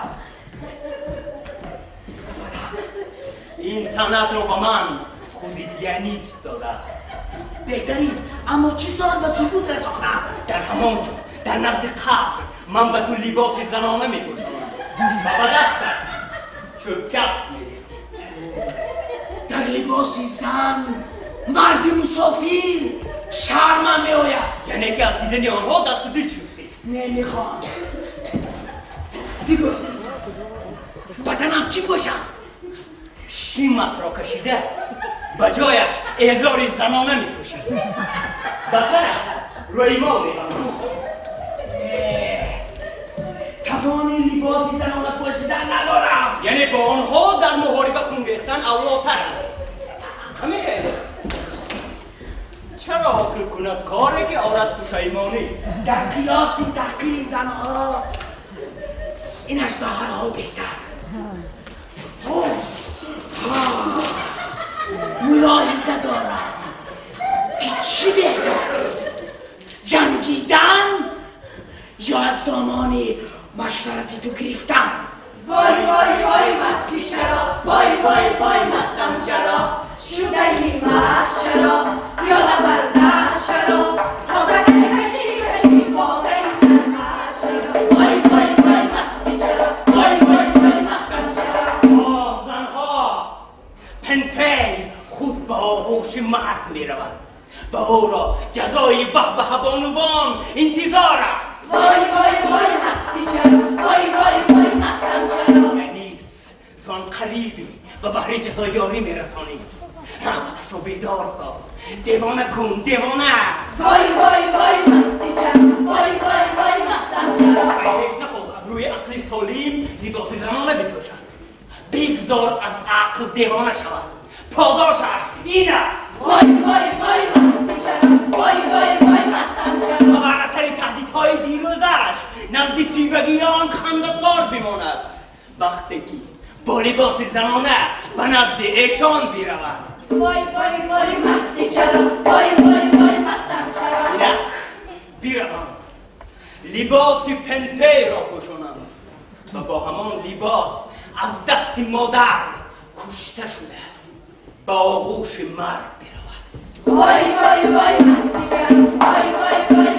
این صنعت را به من خود دیانیس داده است. بهترین، اما چی سال به سکوت رساندم؟ در همان جا در نزد قصر من به تو لباس زنانه میپوشانم و به دستت چوبکس میدهم. در لباس زن مرد مسافر شرمم میآید. یعنی که از دیدن آنها دست و دل شستی؟ نمیخوام. بگو بدنم چی باشم؟ شیمت را کشیده به جایش ازار زنانه میپوشی، به سرت ریما میبندی. توان لباس زنانه پوشیدن ندارم. یعنی با آنها در محاربه خون ریختن اولاتر است. همین خیلی. چرا عاقل کند کاری که آرد پشیمانی؟ در قیاس تحقیر زنها اینش به هر حال بهتر. ملاحظه دارم که چی بهتر، جنگیدن یا از دامان مشورتی تو گرفتن؟ وای وای وای مستی چرا، وای وای وای مستم چرا، شدهی مست چرا، پیاله بر دست چرا، تا کشی کشی با سرمست چرا، وای وای وای مستی چرا، وای وای وای مستم چرا. آه زنها، پنفیل خود به آغوش مرگ می رود و او را جزای وهبه بانوان انتظار است. وای وای وای مستی چرا، وای وای وای مستم چرا. انیس تو آن قریبی و بهر جزای یاری می رسانی. رغبتش را بیدار ساز، دیوانه کن دیوانه. وای وای وای مستی چرا، وای وای وای مستم چرا. و هیچ نخواست از روی عقل سالیم لباس زنانه بپوشد. بگذار از عقل دیوانه شود، پاداشش این است. وای وای وای مستی چرا، وای وای وای مستم چرا. و بر اثر تهدیدهای دیروزش نزد فیوگیان خنده‌سار بماند وقتی که با لباس زنانه به نزد ایشان برود. وای وای وای مستی چرا، وای وای وای مستم چرا. اینک بروم لباس پنفه را پوشانم و با همان لباس از دست مادر کشته شده با آغوش مرگ برود. وای وای وای مستی چرا، وای وای وای.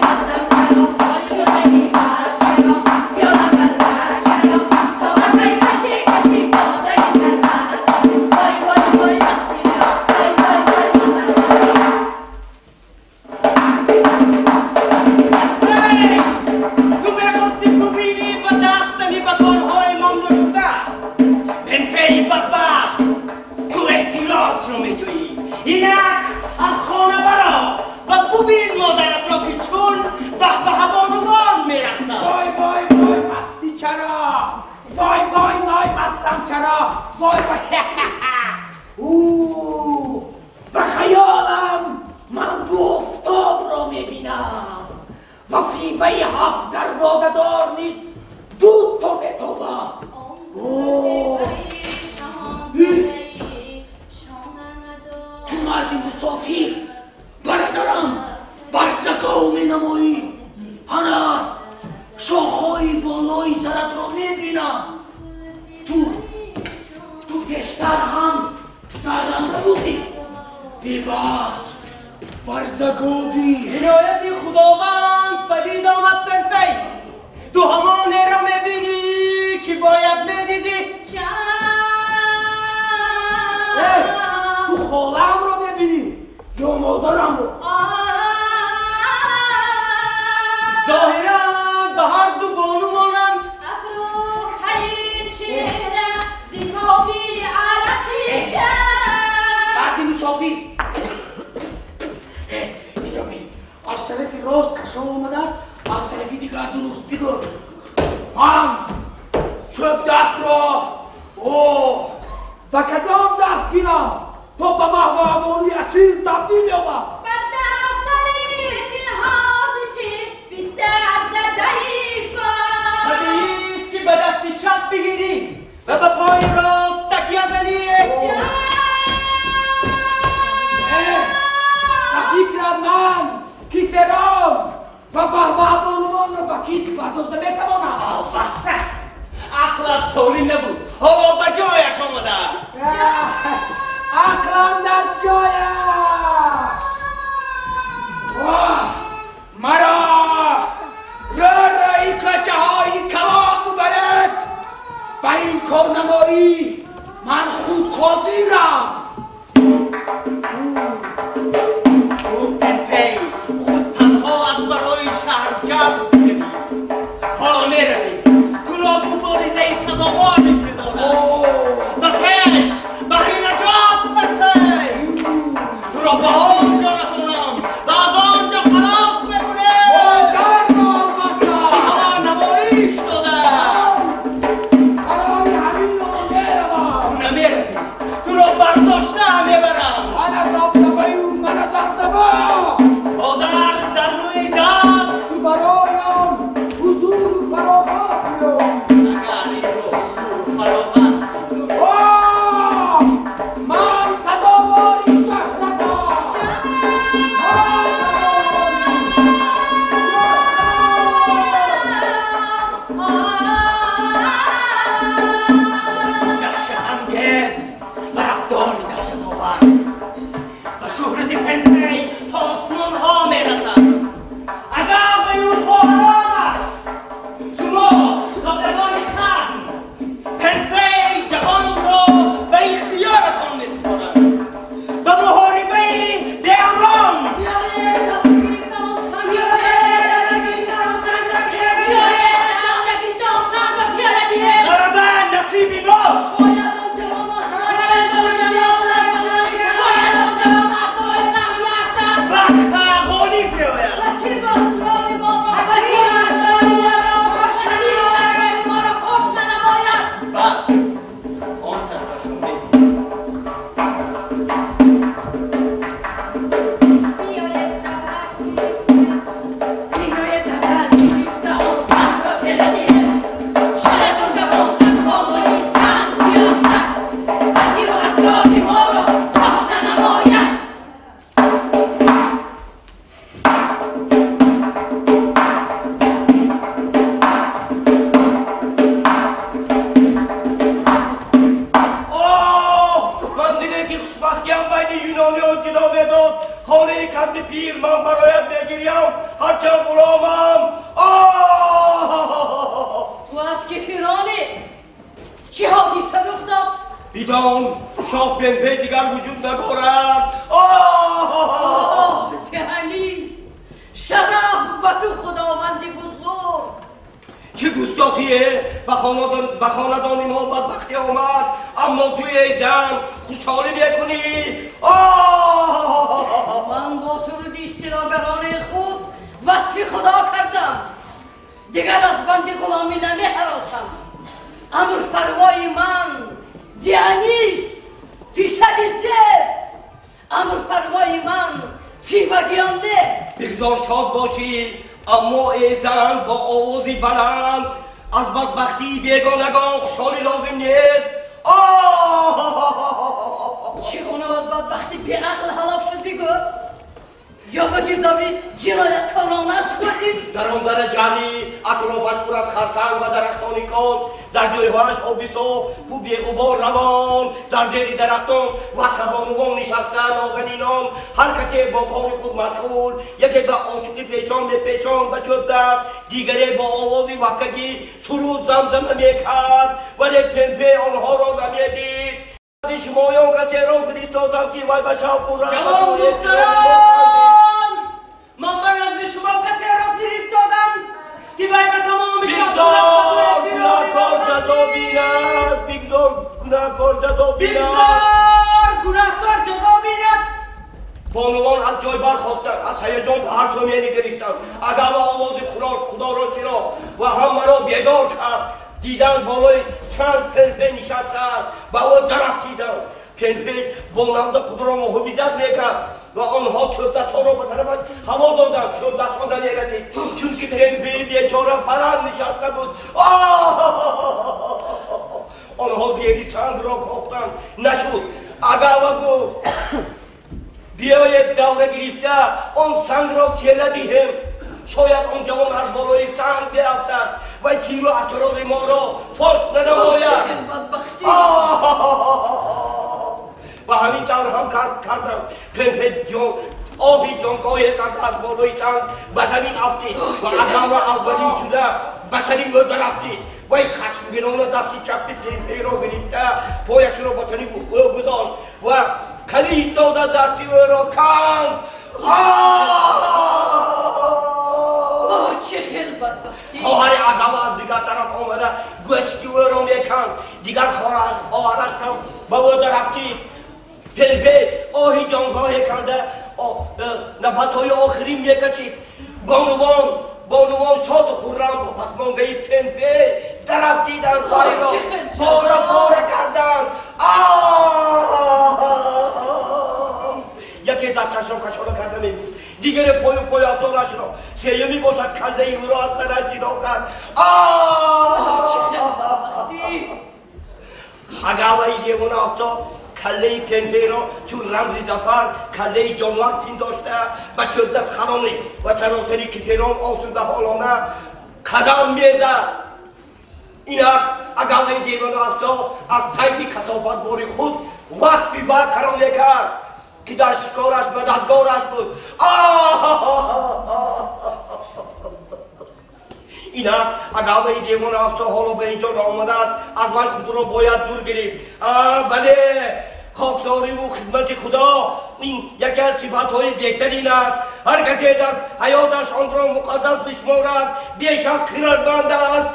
ҳафт дарвозадор низ ду то метобад. Ту марди мусофир ба назарам барзагов менамоӣ. Ана шохҳои болои саратро мебинам. Ту пештар ҳам дарранда будӣ. Бебас барзаговӣ. Инояти Худованд падид омад Пенфей. Ту ҳамонеро мебинӣ ки бояд медидӣ. Ту холаамро мебинӣ ё модарамро? Зоҳиран ба ҳар ду бону монанд. Афрӯхтарин чеҳра зи тоби арақи шаб. Марди мусофир, инро бин. Аз тарафи рост кашол омадааст, аз тарафи дигар дуруст. Бигӯ, ман чӯбдастро ба кадом даст гирам то ба баҳвоамонии асил табдил ёбам? Бар дафтари дилҳо ту чӣ бистар задаи боз. Табиист ки ба дасти чап бигирӣ ва ба пои рост такя занӣ. Ба фикрам ман киферон ва ваҳваабонувонро ба китф бардошта метавонам. Албатта, ақлат солим набуд, ҳоло ба ҷояш омадааст. Ақлам дар ҷояш. Маро рӯи кӯчаҳои калон бубаред. Ба ин корнамоӣ ман худ қодирам. Ту Пенфей худ танҳо аз барои шаҳр ҷалб будӣ. Ҳоло меравӣ, туро муборизаи сазовор интизор аст. Ба пеш, баҳри наҷот, Пенфей. Туро ба он ҷо расонам ва аз он ҷо халос мекунем. Модарро албатта. Ба ҳама намоиш додам. Барои ҳамин он меравам. Ту намеравӣ, туро бардошта мебарам. Мана дабдабаю, мана дабдаба. Модар дар рӯи даст. Ту бароям ҳузуру фароғат меёбӣ. Агар инро ҳузуру фароғат Ман сазовори шӯҳратам. Даҳшатангез ва рафтори даҳшатовар ва шӯҳрати Пенфей то осмонҳо мерасад. Агар ва хоҳаронаш шумо зодагони қарн, Пенфей ҷавонро ба ихтиёратон месупорад, ба муҳорибаи беарон. Биёед, давра гирифта он сангро. Биёед, давра гирифта он сангро тела диҳем. Ғалаба насиби мост. Шояд он ҷавон аз болои санг биафтад. Шояд он ҷавон аз болои санг биафтад. Вақта ғолиб меояд. Ва сиру асрори моро Сиру асрори моро фош нанамояд. Баъд он тарафашро мебинем. Биёед, давра гирифта Биёед, давра гирифта он сангро тела диҳем. Шояд он ҷавон аз болои санг биафтад ва сиру асрори моро фош нанамояд. Оҳ, манзиле ки хушбахтиам байни юнониён ҷило медод, хонаи кадми пир, ман бароят мегирям, ҳарчанд ғуломам. Оҳ! Ту аз кефиронӣ. Чӣ ҳодиса рух дод? Бидон, шоҳ Пенфей дигар вуҷуд надорад. Оҳ! Оҳ, Дионис, шараф ба ту Худованди бузург. Чӣ густохие ба хонадони мо бадбахтӣ омад, аммо ту эй зан хушҳолӣ мекунӣ. Оҳ! Ман бо суруди истилогаронаи худ васфи Худо кардам. Дигар аз банди ғуломӣ намеҳаросам. Амрфармои ман Дионис, писари Зевс. Амрфармои ман Фивагион не. Бигзор шод бошӣ, Аммо эй зан бо овози баланд аз бадбахтии бегонагон хушҳолӣ лозим нест. Чӣ гуна бадбахти беақл ҳалок шуд бигӯ? Ё ба гирдоби ҷинояткоронаш хӯрдид? Дар он дара ҷарӣ атрофаш пур аз харсанг ва дарахтони коч, дар ҷойҳояш оби соф ва беғубор равон, дар зери дарахтон вакабонувон нишаста нозанинон, ҳар касе бо кори худ машғул, яке ба ошуқи пешон бепешон ба чӯб даст, дигаре бо овози вакагӣ суруд замзама мекард, вале Пенфей онҳоро намедид. Шумоён касеро фиристодам ки вай ба шавқу Ҷавон духтарон, ман ба назди шумо касеро фиристодам ки вай ба тамоми Бигзор гунаҳкор ҷазо бинад, бигзор гунаҳкор ҷазо бинад, бигзор гунаҳкор ҷазо бинад. Бонувон аз ҷой бархостанд, аз ҳаяҷон ба ҳар сӯ менигаристанд. Агава овози Худоро шинохт ва ҳамаро бедор кард. Диданд болои чанд Пенфей нишастааст, ба ӯ дарафтиданд. Пенфей бо навда худро муҳофизат мекард ва онҳо чӯбдастҳоро ба тарафаш ҳаво доданд. Чӯбдастҳо намерасид, чунки Пенфеи бечора баланд нишаста буд. Онҳо зери сангро кофтанд, нашуд. Агава гуфт: биёед давра гирифта он сангро тела диҳем, шояд он ҷавон аз болои санг биафтад ва тиру атрофи моро фош нанамояд. Ва ҳамин тавр ҳам кардам. Пенфей оҳи ҷонкоҳе карда аз болои санг ба замин афтид ва Агава аввалин шуда ба тани ӯ дарафтид. Вай хашмгинона дасти чапи Пенфейро гирифта пояшро ба тани ӯ гузошт ва калиш дода дасти ӯро канд. Чӣ хел бадбахтӣ! Хоҳари Агава аз дигар тараф омада гӯшти ӯро меканд. Дигар хоҳараш ҳам ба ӯ дарафтид. Пенфей оҳи ҷонхоҳе канда нафасҳои охирин мекашид. Бонувон шоду хуррам ба пасмондаи Пенфей дарафтиданд, вайро пора пора карданд. Яке дасташро кашола карда мегуфт, дигаре пою пойафзолашро, сеюмӣ бошад каллаи ӯро аз сараш ҷудо кард. Агаваи девонаафзо каллаи Пенфейро чун рамзи зафар каллаи ҷонвар пиндошта ба чӯбдаст харонид ва саросари Китерон осудаҳолона қадам мезад. Инак Агаваи девонаафзо аз сайфи касофатбори худ васфи барқарор мекард ки дар шикораш мададгораш буд. Инак Агаваи девонаафзо ҳоло ба инҷо омадааст, аз вай худро бояд дур гирифт. Бале, хоксориву хидмати Худо ин яке аз сифатҳои беҳтарин аст. Ҳар касе дар ҳаёташ онро муқаддас бишморад, бешак хирадманд аст.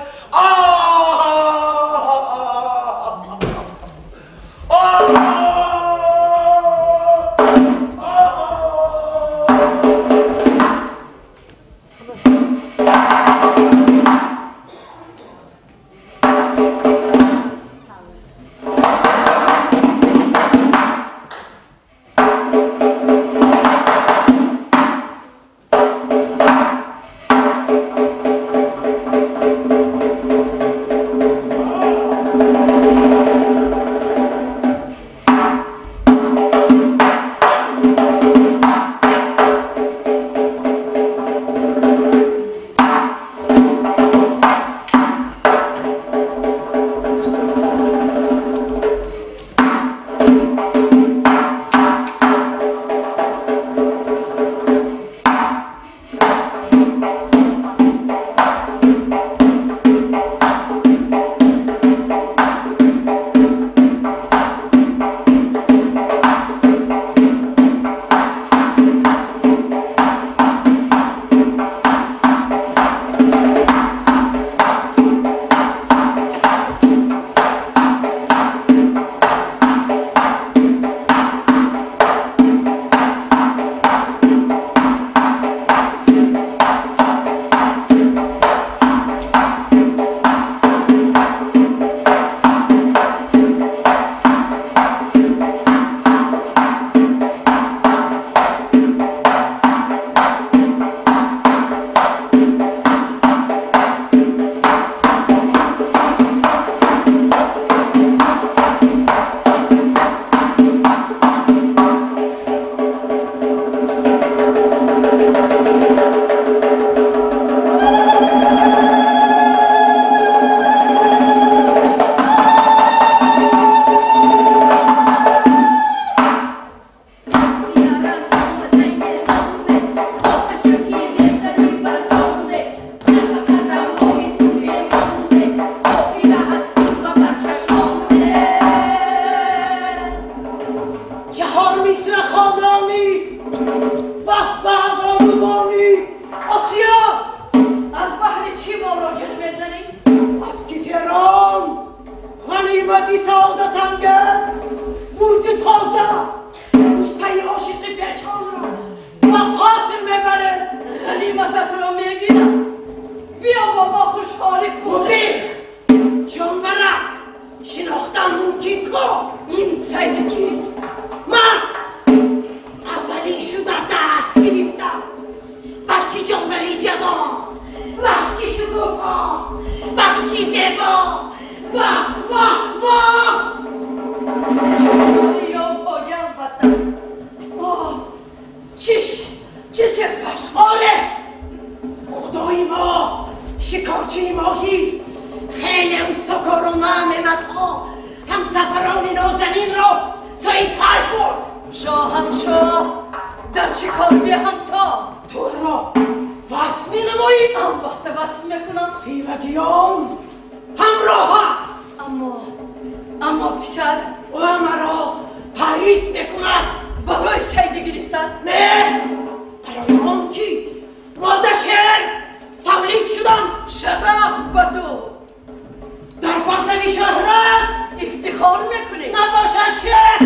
ба қаср мебарем. Ғаниматат ро мегирам. Биё бо мо хушҳолӣ кун. Бибин, ҷонварак шинохтан мумкин ку? Ин сайд кист? Ман аввалин шуда даст гирифтам. Ваҳши ҷонвари ҷавон, ваҳши шукуфо, ваҳши зебо. Ва ва ва ё поям ватан. Оҳ, чӣ сирпаш. Оре, худои мо шикорчии моҳир, хеле устокорона миннатҳо ҳамсафарони нозанинро сӯи сайд бурд. Шоҳаншоҳ дар шикор беҳамто. Туро васф менамоӣ? Албатта васф мекунам. Фивагиён ҳамроҳат. Аммо писар ӯ маро таъриф мекунад. Барои сайди гирифтан? Не, барои он ки мода шер тавлид шудам. Шараф ба ту. Дар партави шӯҳрат ифтихор мекунӣ. Набошад шер.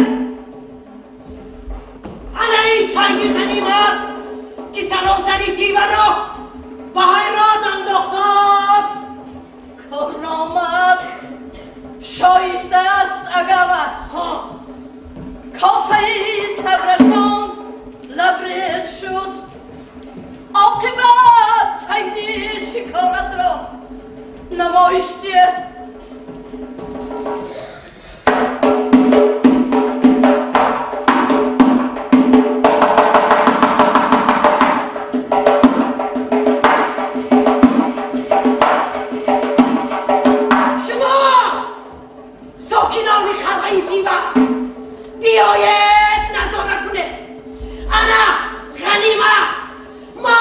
Ана ин сайди ғанимат ки саросари фиваро ба ҳайрат андохтааст. Каромат шоиста аст агава. Косаи сабрашон лабрез шуд. Оқибат сайди шикоратро намоиш диҳ. Шумо сокинони қалъаи Фива биёед назора кунед. Ана ғанимат. Мо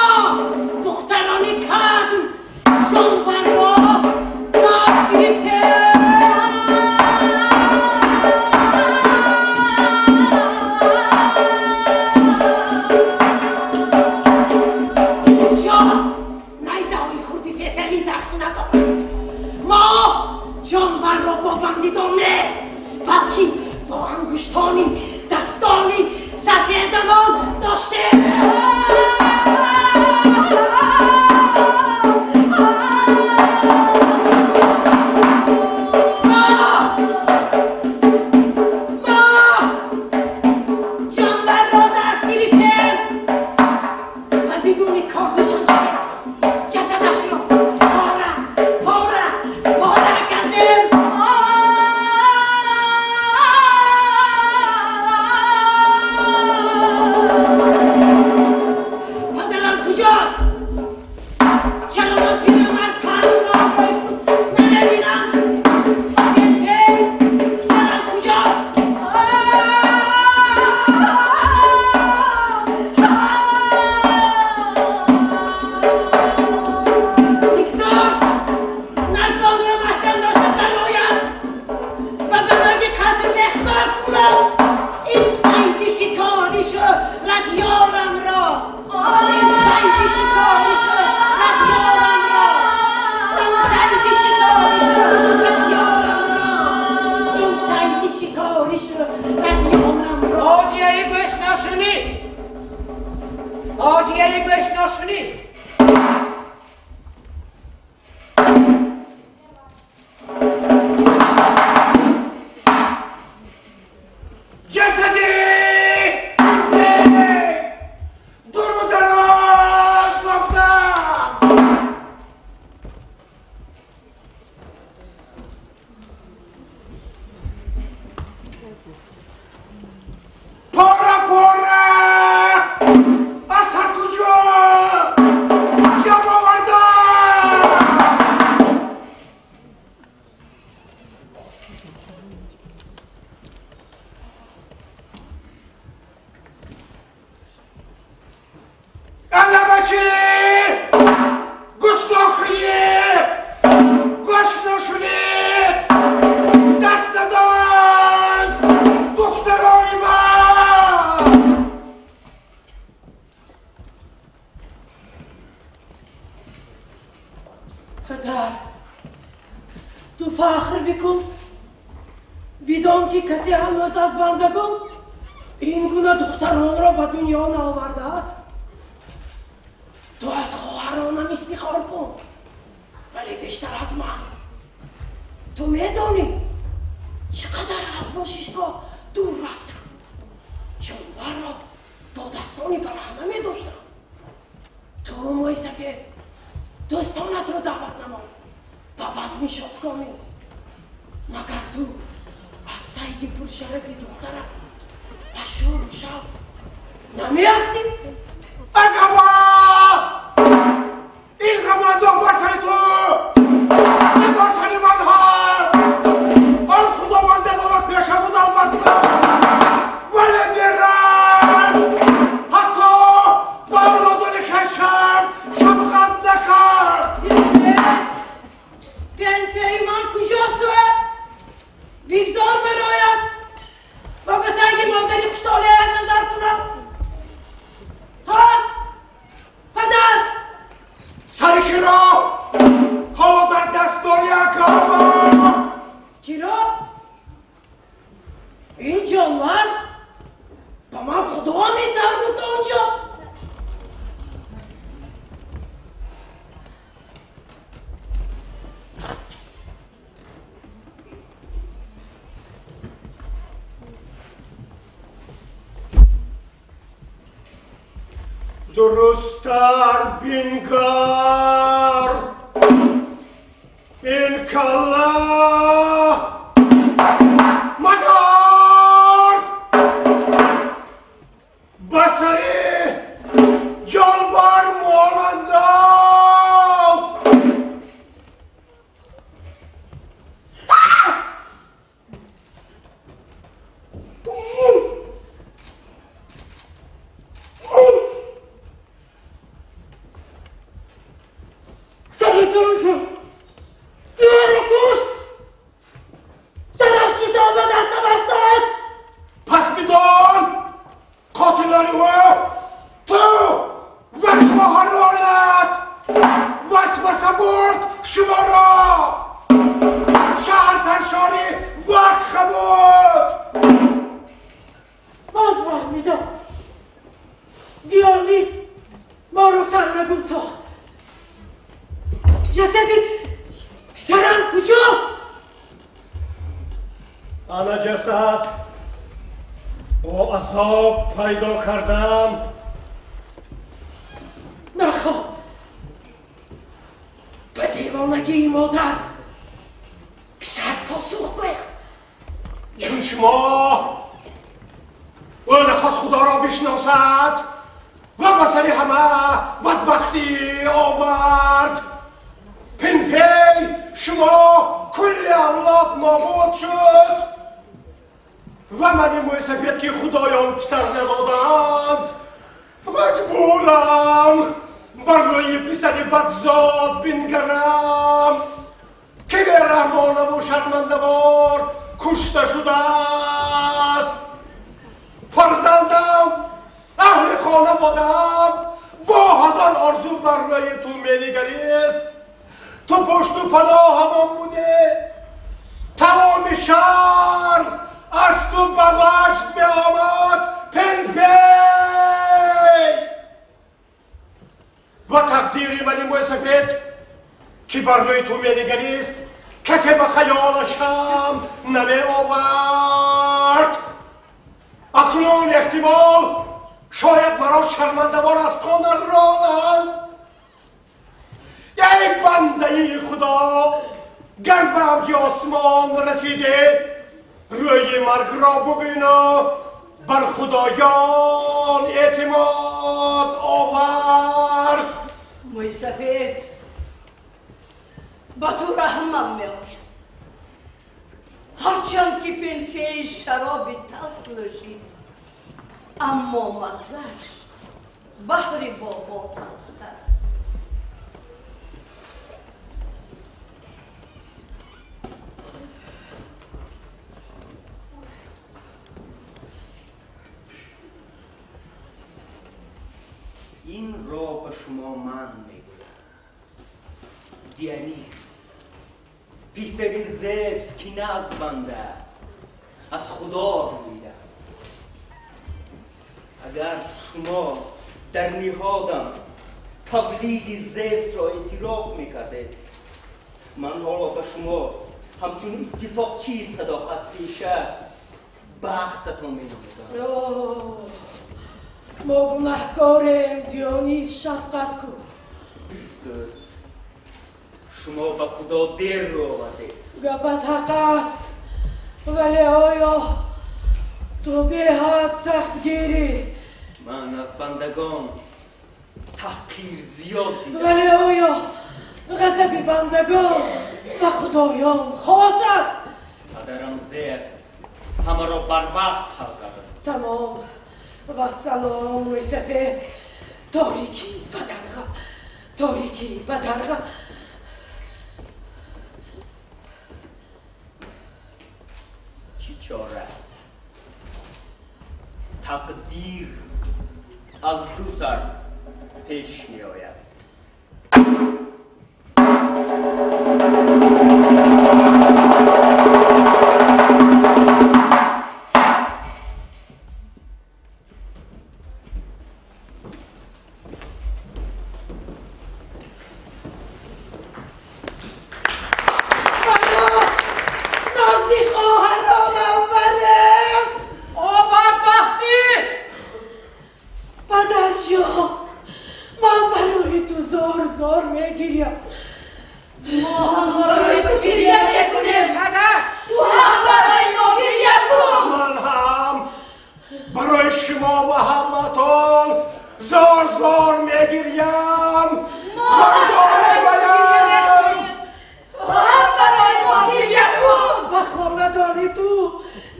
духтарони кадм ҷонварро даст гирифтем. Инҷо найзаҳои хурди фесалӣ дахл надорад. Мо ҷонварро бо бандидон не, балки бо ангуштони дастони сафедамон доштем. Мо ҷонварро даст гирифтем ва бидуни корду шамшер ҷасадашро пора пора пора кардем. Падарам куҷост? Чаро ман пирамард Кадмро ҳамроҳи худ намебинам? Бенфей, писарам куҷост? Бигзор нардбонро маҳкам дошта барояд ва ба ноги қаср мехтоб кунад. Ин сайди шикори шӯҳратёрамро, ин сайди шикори шӯҳратёрамро, ин сайди шикори шӯҳратёрамро, ин сайди шикори шӯҳратёрамро. Фоҷиаи гӯш нашунид. Фоҷиаи гӯш нашунид. Ҷасади Бенфей дуру дароз кофтам. Пора пора аз ҳар куҷо ҷамъ овардам. Алабачи густохие гӯш нашунид. Даст заданд духтарони ман. Падар, ту фахр бикун. Бидон ки касе ҳанӯз аз бандагон ин гуна духтаронро ба дунё наовардааст. бараҳна медоштам. Ту мӯи сафед дӯстонатро даъват намо ба базми шодкомӣ. Магар ту аз сайди пуршарафи духтарат ба шӯру шавқ намеафтӣ? Агава! Ин ғаму андӯҳ бар сари ту, на бар сари ман ҳам. Он худованда дорад пеша буд албатта, вале мерад ҳатто ба авлодони хешам шафқат накард. Пенфеи ман куҷост? Бигзор барояд ва ба сайди модари хуштолеат назар кунам. Ҳа, падар! Сари киро ҳоло дар даст дори Агава. Киро? Ин ҷонвар ба ман худо ҳамин тавр гуфта онҷо. Дурусттар бингар, ин калла магар ба сари ҷонвар монандад. Пас бидон қотилони ӯ ту ва хоҳаронат васваса бурд шуморо. Шаҳр саршори вахха буд. Ман фаҳмидам. Дионис моро сарнагун сохт. Ҷасади писарам куҷост? Ана ҷасад бо азоб пайдо кардам. Нахоҳ ба девонагии модар писар посух гӯям. Чун шумо ӯ нахост худоро бишносад ва ба сари ҳама бадбахтӣ овард. Пинфей шумо кулли авлод нобуд шуд ва мани мӯйсафед ки худоён писар надоданд, маҷбурам бар рӯи писари бадзод бингарам ки бераҳмонаву шармандавор кушта шудааст. Фарзандам, аҳли хонаводаам бо ҳазор орзу бар рӯи ту менигарист. Ту пушту паноҳамон будӣ. Тамоми шаҳр аз ту ба ваҷд меомад. Пинфей! Ва тақдири мани мӯйсафед ки бар рӯи ту менигарист, касе ба хаёлашам намеовард. Акнун эҳтимол шояд маро шармандавор аз хона ронанд. Эй бандаи худо, гар ба авҷи осмон расидӣ, рӯи маргро бубину бар худоён эътимод овар. Мӯйсафед, ба ту раҳмам меояд. Ҳарчанд ки Пенфей шароби талх нӯшид, аммо маззаш баҳри бобо талхтар аст. Инро ба шумо ман мегӯям. Дионис, писари Зевс, ки на аз банда, аз худо рӯида. Агар шумо дар ниҳодам тавлиди Зевсро эътироф мекардед, ман ҳоло ба шумо ҳамчун иттифоқчии садоқатпеша бахтатон менамудам. Мо гунаҳкорем, Дионис, шафқат кун. Афсӯс, шумо ба Худо дер рӯ овардед. Гапат ҳақ аст, вале оё ту беҳад сахтгирӣ? Ман аз бандагон таҳқир зиёд дидам. Вале оё ғазаби бандагон ба худоён хос аст? Падарам Зевс ҳамаро барвақт ҳал кард. Тамом ва салом, мӯйсафед. Торикӣ бадарға, торикӣ бадарға. Чӣ чора? Тақдир аз ду сар пеш меояд. Маро назди хоҳаронам барем. О бадбахтӣ! Падарҷон, ман барои ту зор зор мегирям. Мо ҳам барои ту гиря мекунем. Падар, ту ҳам барои мо гиря кун. Ман ҳам барои шумо ва ҳаматон зор зор мегирям. Мо ҳам барои ту гиря мекунем. Ту ҳам барои мо гиря кун. Ба хонадони ту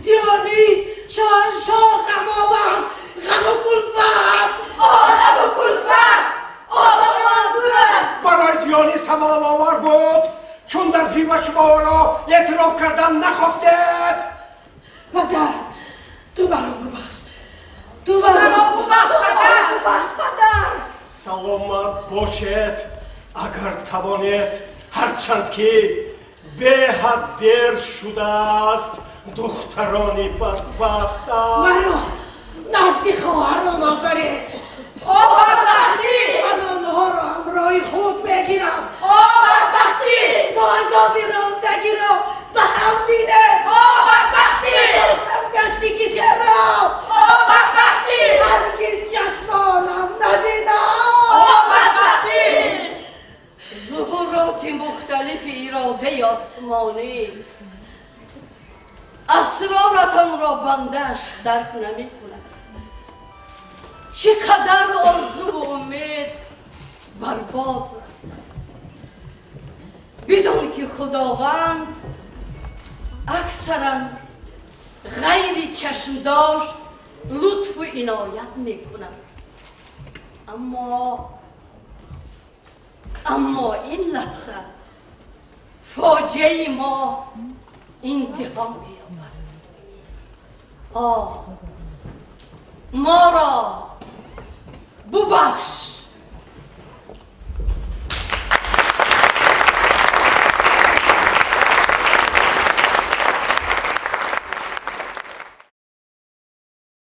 Дионис шоҳаншоҳ ғам овард, ғаму кулфат. Оламу кулфат, оламу андӯҳ. Барои Дионис ҳам аламовар буд, чун дар фима шуморо эътироф кардан нахостед. Падар, ту маро бубахш, ту маро Бубахш, падар, бубахш, падар. Саломат бошед, агар тавонед, ҳарчанд ки беҳад дер шудааст, духтарони бадбахтам. Маро назди хоҳаронам баред. О бадбахтӣ! Ман онҳоро ҳамроҳи худ мегирам. О бадбахтӣ! То азоби рондагиро ба ҳам бинем. О бадбахтӣ! Хам гашти ки фероб. О бадбахтӣ! Ҳаргиз чашмонам набинам. О бадбахтӣ! Зуҳуроти мухталифи иродаи осмонӣ асроратонро бандааш дарк намекунад. Чӣ қадар орзуву умед барбод рафта. Бидон ки Худованд аксаран ғайри чашмдошт лутфу иноят мекунад. Аммо ин лаҳза фоҷиаи мо интиҳо меёбад. Оҳ, моро бубахш.